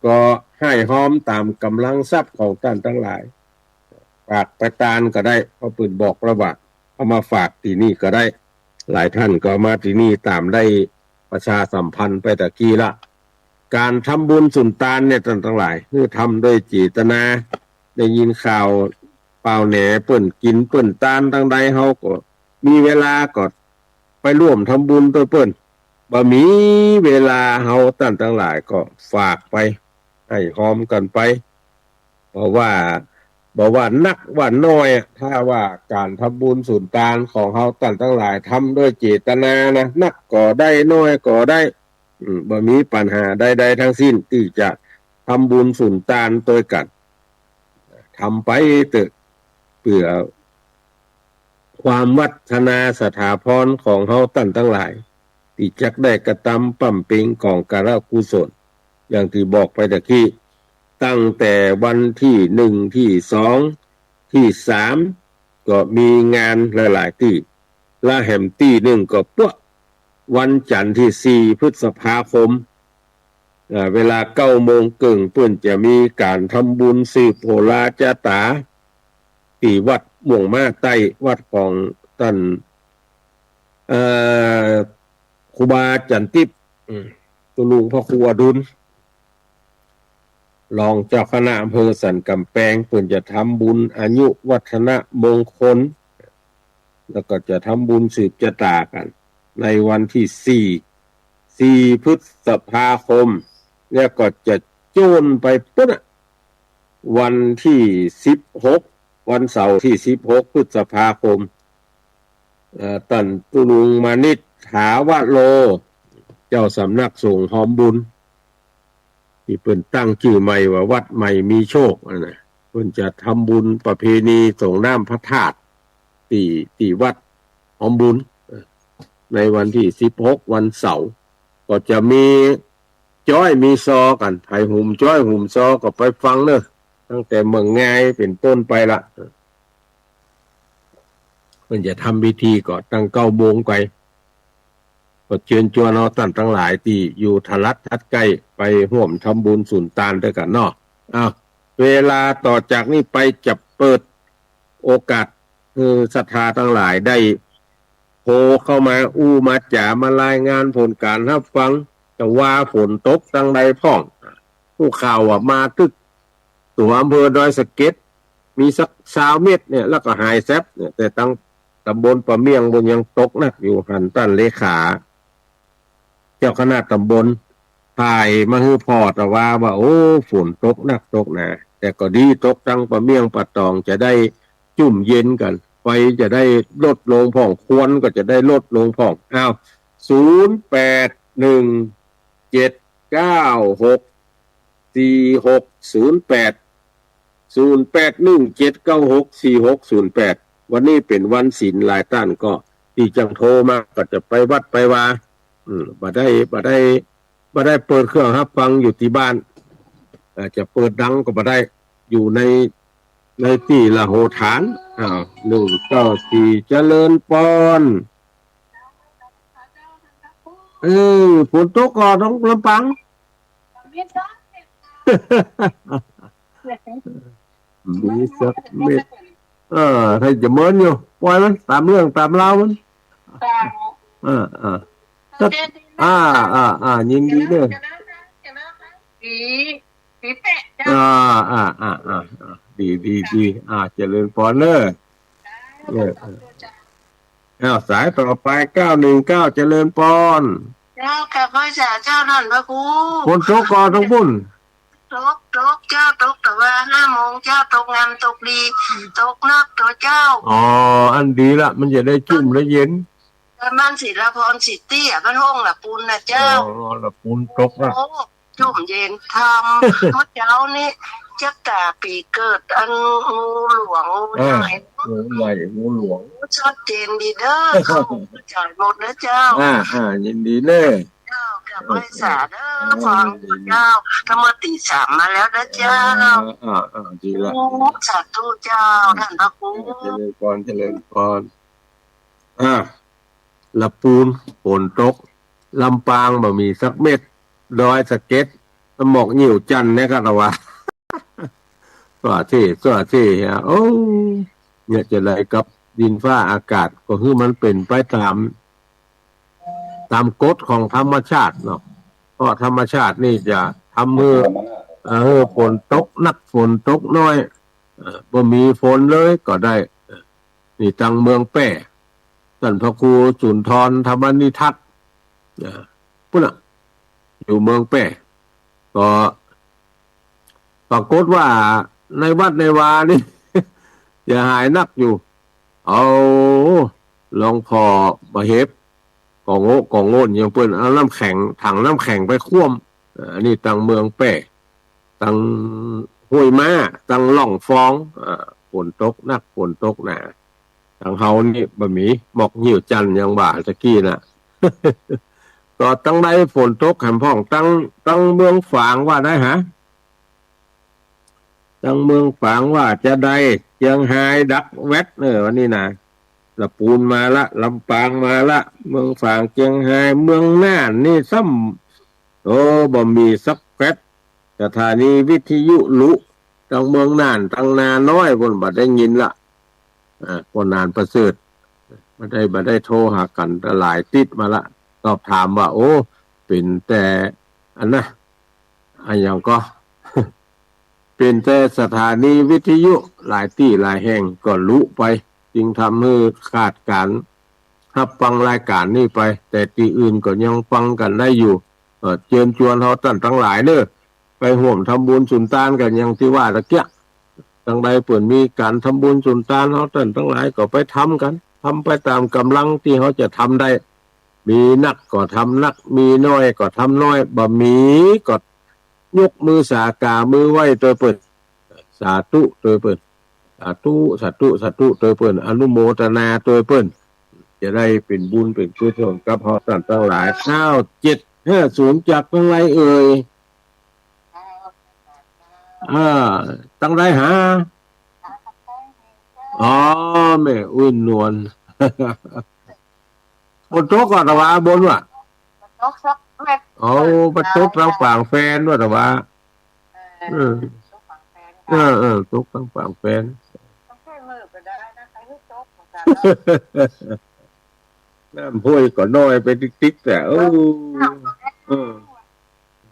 ก็หื้อฮอมต๋ามก๋ำลังทรัพย์ของต้านตังหลาย ฝากไปตานก็ได้ เพราะเปิ้นบอกแล้วว่า เอามาฝากตี้นี่ก็ได้ หลายต้านก็เอามาตี้นี่ต๋ามได้ประชาสัมพันธ์ไปตะกี้ละ ก๋านทำบุญสุนตานเนี่ยต้านตังหลาย หื้อทำโดยเจตนา ได้ยินข่าวป่าวแหนเปิ้นกิ๋นเปิ้นตานตังใด เฮาก็มีเวลาก็ไปร่วมทำบุญตวยเปิ้น บ่มีเวลาเฮาต้านตังหลายก็ฝากไป หื้อฮอมกั๋นไป บ่ว่า บ่ว่านักว่าน้อยอะ ถ้าว่าก๋านทำบุญสุนตานของเฮาต้านตังหลายทำโดยเจตนานะ นักก็ได้น้อยก็ได้ อืม บ่มีปัญหาใดๆ ทั้งสิ้นตี้จะทำบุญสุนตานตวยกั๋น ทำไปเต๊อะ เปื้อความวัฒนาสถาพรของเฮาต้านตังหลาย ตี้จักได้กระตำบำเพ็ญก๋องการกุศล อย่างตี้บอกไปตะกี้ ตั้งแต่วันตี้นึ่ง ตี้สอง ตี้สาม ก็มีงานหลายๆ ตี้ ละแหมตี้นึ่งก็ป๊ะ วันจันทร์ตี้สี่พฤษภาคม เอ่อ เวลาเก้าโมงเกิ่ง เปิ้นจะมีก๋านทำบุญสืบโหราจาต๋า ตี้วัดม่วงม้าใต้ วัดของต้าน เอ่อ ครูบาจันติป อืม ตุ๊ลุงพระครูอดุล รองเจ้าคณะอำเภอสันก๋ำแปง เปิ้นจะทำบุญอายุวัฒนมงคล แล้วก็จะทำบุญสืบจาต๋ากั๋น ในวันตี้สี่ สี่พฤษภาคม แล้วก็จะโจ้นไปปู๊นน่ะ วันตี้สิบหก วันเสาร์ตี้สิบหกพฤษภาคม เอ่อ ต้านตุ๊ลุงมานิต ถาวโร เจ้าสำนักสงฆ์ฮอมบุญ ตี้เปิ้นตั้งจื้อใหม่ว่าวัดใหม่มีโชคอะนะ เปิ้นจะทำบุญประเพณีสรงน้ำพระธาตุตี้ ตี้วัดฮอมบุญ ในวันตี้สิบหก วันเสาร์ ก็จะมีจ้อยมีซอกั๋น ใผหยุมจ้อยหยุมซอก็ไปฟังเน่อ ตั้งแต่เมืองงายเป๋นต้นไปละ เปิ้นจะทำพิธีก็ตั้งเก้าโมงไป ก็เจิญจวนเอาต้านตังหลายตี้อยู่ทะลัดทัดใก้ไปฮ่วมทำบุญสุนตานตวยกั๋นเนาะ อ้าว เวลาต่อจากนี้ไปจะเปิดโอกาสหื้อศรัทธาตังหลายได้โทรเข้ามาอู้มาจ๋ามารายงานผลก๋านฮับฟัง จะว่าฝนตกตังใดพ่อง ฮู้ข่าวว่ามาตึกตั๋วอำเภอดอยสะเก็ด มีสักซาวเม็ดเนี่ย แล้วก็หายแซ็บเนี่ย แต่ตังต๋ำบลป่าเมี่ยงปู๊นยังตกหนักอยู่ หันต้านเลขาเจ้าคณะต๋ำบลถ่ายมาหื้อผ่อตะวาว่า โอ้ ฝนตกหนักตกหนา แต่ก็ดีตกตังป่าเมี่ยงป่าตองจะได้จุ่มเย็นกั๋น ไฟจะได้ลดลงพ่อง ควันก็จะได้ลดลงพ่อง อ้าว ศูนย์แปดหนึ่งเจ็ดเก้าหกสี่หกศูนย์แปด ศูนย์แปดหนึ่งเจ็ดเก้าหกสี่หกศูนย์แปด วันนี้เป๋นวันศีล หลายต้านก็ตี้จั้งโทรมาก็จะไปวัดไปวา อืม บ่ได้ บ่ได้ บ่ได้เปิดเครื่องฮับฟังอยู่ตี้บ้าน อาจจะเปิดดังก็บ่ได้ อยู่ใน ในตี้ละโหฐาน อ่า หนึ่งเก้าสี่ เจริญปอน เออ ฝนตกก่อต้องลำปาง มีสักเม็ด เออ ใค่จะเมินอยู่ ปล่อยมัน ต๋ามเรื่องต๋ามราวมัน เออ เออ สัก อ่า อ่า อ่า ยินดีเน้อ ปี ปีแปดเจ้า อ่า อ่า อ่า อ่า อ่า ดี ดี ดี อ่า เจริญปอนเน้อ เออ เออ อ้าว สายต่อไป เก้าหนึ่งเก้า เจริญปอน เจ้า กราบไหว้สาเจ้าต้านพระครู ฝนตกก่อต้องปุ้น ตก ตกเจ้า ตกแต่ว่าห้าโมงเจ้า ตกงามตกดี ตกนักตั๊วเจ้า อ๋อ อันดีละ มันจะได้จุ่มได้เย็น แต่บ้านศิลาพรสิตี้อะ บ้านห้องละปูนนะเจ้า อ๋อ ละปูนตกนะ โอ้ จุ่มเย็นทำ เมื่อเจ๊านี้ จักต๋าปี๋เกิด อันงูหลวง งู อ่า ใหญ่ งูใหญ่ งูหลวง ชัดเจนดีเน้อ เข้าใจ๋หมดนะเจ้า อ่า อ่า ยินดีเน้อ เจ้า กราบไหว้สาเน้อ เออ ฟังเจ้า ธรรมะตีสามมาแล้วนะเจ้า อ่า อ่า อ่า ดีละ โอ้ สาธุเจ้า ต้านพระครู เจริญปอน เจริญปอน อ่า ละปูน ฝนตก ลำปางบ่มีสักเม็ด ดอยสะเก็ด หมอกหยิ่วจันทร์เนี่ยก็ตะว่า สั่วเท่ สั่วเท่ ฮะ โอ้ เนี่ยจะได้กับดินฟ้าอากาศ ก็คือมันเป๋นไปต๋าม ต๋ามกฎของธรรมชาติเนาะ เพราะธรรมชาตินี่จะทำหื้อ เอ่อ หื้อฝนตกนัก ฝนตกน้อย เอ่อ บ่มีฝนเลยก็ได้ นี่ตังเมืองแป้ ต้านพระครูสุนทรธรรมนิทัศน์ เอ่อ ปุ้นน่ะ อยู่เมืองแป้ ก็ปรากฏว่าในวัดในวานี่ เสียหายนักอยู่ เอาหลวงพ่อมาเห็บ ก็โง่ ก็โง่นอย่างเปิ้น เอาน้ำแข็ง ถังน้ำแข็งไปคว่ำ เอ่อ อันนี้ตังเมืองแป้ ตังห้วยม้า ตังหล่องฟอง เอ่อ ฝนตกนัก ฝนตกหนา ตังเฮานี่บ่มี หมอกหยิ่วจันทร์อย่างว่าตะกี้น่ะ ก็ตังใดฝนตกแหมพ่อง ตัง ตังเมืองฝางว่าได้ฮะ ตังเมืองฝางว่าจะได้ เจียงฮายดักแว็ด เออ วันนี้นะ ละปูนมาละ ลำปางมาละ เมืองฝาง เจียงฮาย เมืองน่านนี่ซ้ำ โอ้ บ่มีสักแฟลต สถานีวิทยุลุ ตังเมืองน่าน ตังนาน้อย ปุ้นบ่ได้ยินละ อ่า ป้อหนานประเสริฐ บ่ได้ บ่ได้โทรหากั๋น แต่หลายติดมาละ สอบถามว่า โอ้ เป๋นแต่อันนะ อะหยังก็ เป๋นแต่สถานีวิทยุ หลายตี้หลายแห่งก็ลุไป จึงทำหื้อขาดก๋านฮับฟังรายก๋านนี้ไป แต่ตี้อื่นก็ยังฟังกั๋นได้อยู่ เอ่อ เจิญจวนเฮาต้านตังหลายเน้อ ไปฮ่วมทำบุญสุนตานกั๋นอย่างตี้ว่าตะเกียะ ตังใดเปิ้นมีก๋านทำบุญสุนตาน เฮาต้านตังหลายก็ไปทำกั๋น ทำไปต๋ามก๋ำลังตี้เฮาจะทำได้ มีนักก็ทำนัก มีน้อยก็ทำน้อย บ่มีก็ยกมือสากามือไหว้ตวยเปิ้น สาธุตวยเปิ้น สาธุ สาธุ สาธุตวยเปิ้น อนุโมทนาตวยเปิ้น จะได้เป๋นบุญเป๋นกุศลกับเฮาต้านตังหลาย เก้าเจ็ดห้าศูนย์ จากตังใดเอ่ย อ่า ตังใดฮะ อ๋อ แม่อุ่นนวล ฝนตกก่อตะวาบนว่ะ ตกสักเม็ด โอ้ บ่ตกตังปางแฟนว่ะตะวา เออ เออ ตกตังปางแฟน เออ เออ ตกตังปางแฟน ต้องใช้มือก็ได้นะ ใครรู้ตกเหมือนกันเนอะ น้ำห้วยก็น้อยไปติ๊กๆ แต่ เออ เออ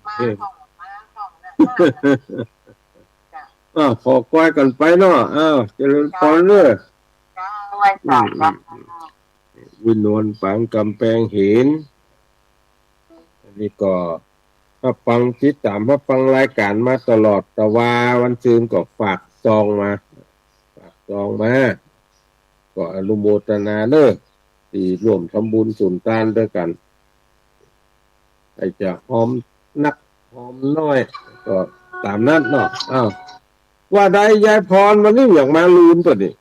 มาของ มาของนะ อ้าว ขอก้อยกั๋นไปเนาะ อ้าว เจริญพรเน้อ เจ้า ไหว้สาธุ อืม อืม อืม วินวนปางกำแปงเห็น อันนี้ก็ฮับฟัง ติดต๋ามฮับฟังรายก๋านมาตลอด ตะวาวันซืนก็ฝากซองมา ฝากซองมา ก็อนุโมทนาเน้อ ตี้ร่วมทำบุญสุนตานตวยกั๋น รจะหอมนักหอมน้อย ก็ต๋ามนั้นเนาะ อ้าว ว่าได้ยายพรวันนี้อย่างมาลืมตั๋วนี้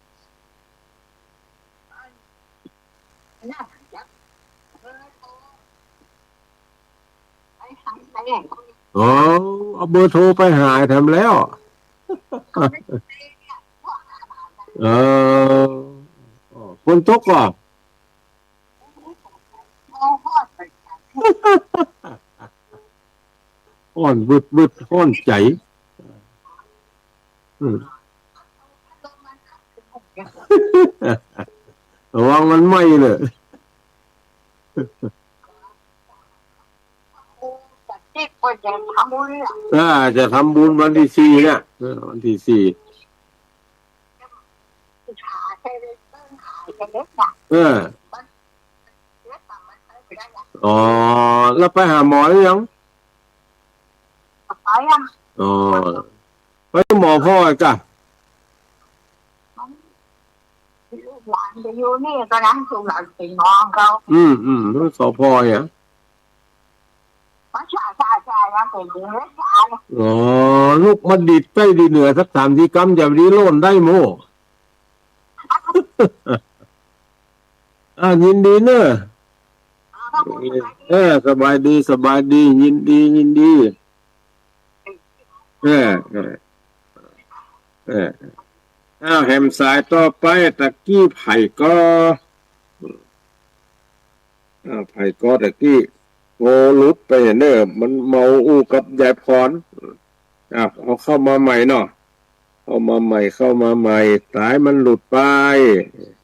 อ๋อ เอาเบอร์โทรไปหาแถมแล้ว เออ ฝนตกก่อ ฮ้อนวึดวึด ฮ้อนใจ๋ อืม ระวังมันไหม้เน่อ อ่า จะทำบุญวันตี้สี่เนี่ย เออ วันตี้สี่ เออ อ๋อ แล้วไปหาหมอหรือยัง ไปอ่ะ อ๋อ ไปหาหมอพ่อก่ะ ลูกหลานจะอยู่นี่ก็นะ ลูกหลานไปนอนเขา อืม อืม ลูกสาวพ่อเนี่ย อ๋อ ลูกมาดีใต้ดีเหนือสักสามสี่กำ จะดีโล่นได้โม่ อ่า ยินดีเน่อ เออ สบายดี สบายดี ยินดี ยินดี เออ เออ เออ อ้าว แหมสายต่อไป ตะกี้ใผก่อ อ้าว ใผก่อตะกี้ โทรหลุดไปเน่อ มันเมาอู้กับยายพร อ้าว เอาเข้ามาใหม่เนาะ เข้ามาใหม่ เข้ามาใหม่ สายมันหลุดไป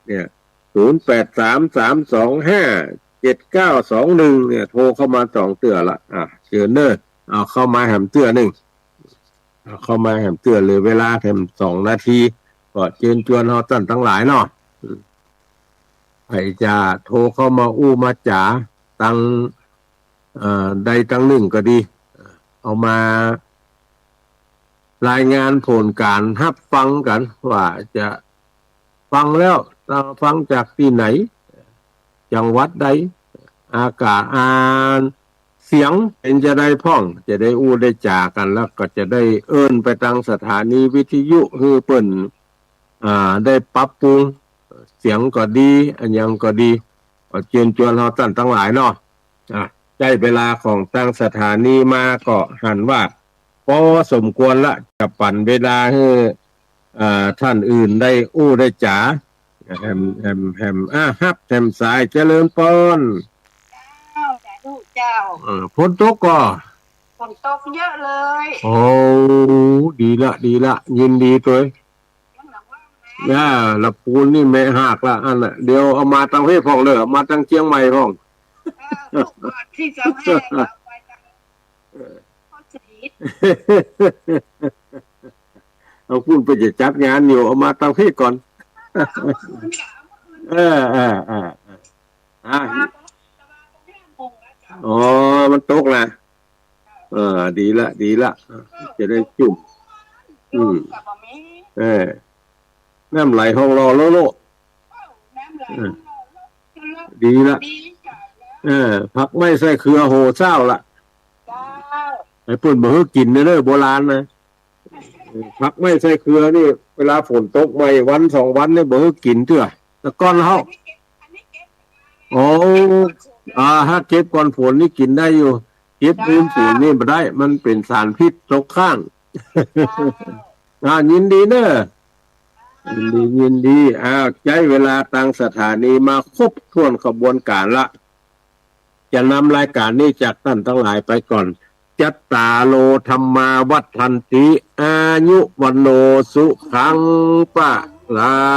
เนี่ย ศูนย์แปดสาม สามสองห้า เจ็ดเก้าสองหนึ่ง เนี่ย โทรเข้ามาสองเตื้อละ อ่ะ เจิญเน่อ เอาเข้ามาแหมเตื้อนึ่ง เอาเข้ามาแหมเตื้อ เหลือเวลาแหมสองนาที ก็เจิญจวนเฮาต้านตังหลายเนาะ อืม ใผจะโทรเข้ามาอู้มาจ๋า ตัง เอ่อ ใดตังนึ่งก็ดี เอามารายงานผลก๋านฮับฟังกั๋น ว่าจะฟังแล้ว เอ่อ ฟังจากตี้ไหน จังหวัดใด อากาศ อ่าน เสียงเป๋นจาใดพ่อง จะได้อู้ได้จ๋ากั๋น แล้วก็จะได้เอิ้นไปตางสถานีวิทยุ หื้อเปิ้น อ่า ได้ปรับปรุง เสียงก็ดี อะหยังก็ดี ก็เจิญจวนเฮาต้านตังหลายเนาะ อ่ะ ใจ๊เวลาของตางสถานีมาก็หันว่า ปอสมควรละ จะปั๋นเวลาหื้อ เอ่อ ต้านอื่นได้อู้ได้จ๋า แหม แหม แหม อ่ะ ฮับแหมสาย เจริญปอน เจ้า สาธุเจ้า เออ ฝนตกก่อ ฝนตกเยอะเลย โอ้ ดีละ ดีละ ยินดีตวย ยังหลังว่าแม่ อ่า ละปูนนี่แมะหากละ อันน่ะ เดี๋ยวเอามาตางเพศพ่องเลย เอามาตางเจียงใหม่พ่อง เออ ลูกบอดที่เจ้าแม่เอาไปตาง เออ พ่อสถิต เอาปูนไปจะจัดงานอยู่ เอามาตางเพศก่อน เอาเมื่อคืนค่ะ เอาเมื่อคืน เออ เออ เออ เออ อ่ะ มาก็ จะมาก็ห้าโมงแล้วจ้ะ อ๋อ มันตกนะ เออ ดีละ ดีละ จะได้จุ่ม อืม เออ น้ำไหลห้องรอโลโล น้ำไหลห้องรอโลโล ดีละ เออ ผักไม้ใส่เขือโหเศร้าละ เจ้า ไอ้เปิ้นบ่หื้อกิ๋นเน่อ โบราณนะ เออ ผักไม้ใส่เขือนี่ เวลาฝนตกใหม่วันสองวันนี่บ่หื้อกิ๋นเตื้อ แต่ก่อนเฮา อันนี้เก็บ อันนี้เก็บ โอ้ อ่า ถ้าเก็บก่อนฝนนี่กิ๋นได้อยู่ เก็บลืมฝนนี่บ่ได้ มันเป๋นสารพิษตกค้าง อ่า ยินดีเน่อ ยินดี ยินดี อ้าว ใจ๊เวลาตางสถานีมาครบถ้วนขบวนก๋านละ จะนำรายก๋านนี้จากต้านตังหลายไปก่อน จัตตาโร ธัมมา วัฑฒันติ อายุ วัณโณ สุขัง พะลัง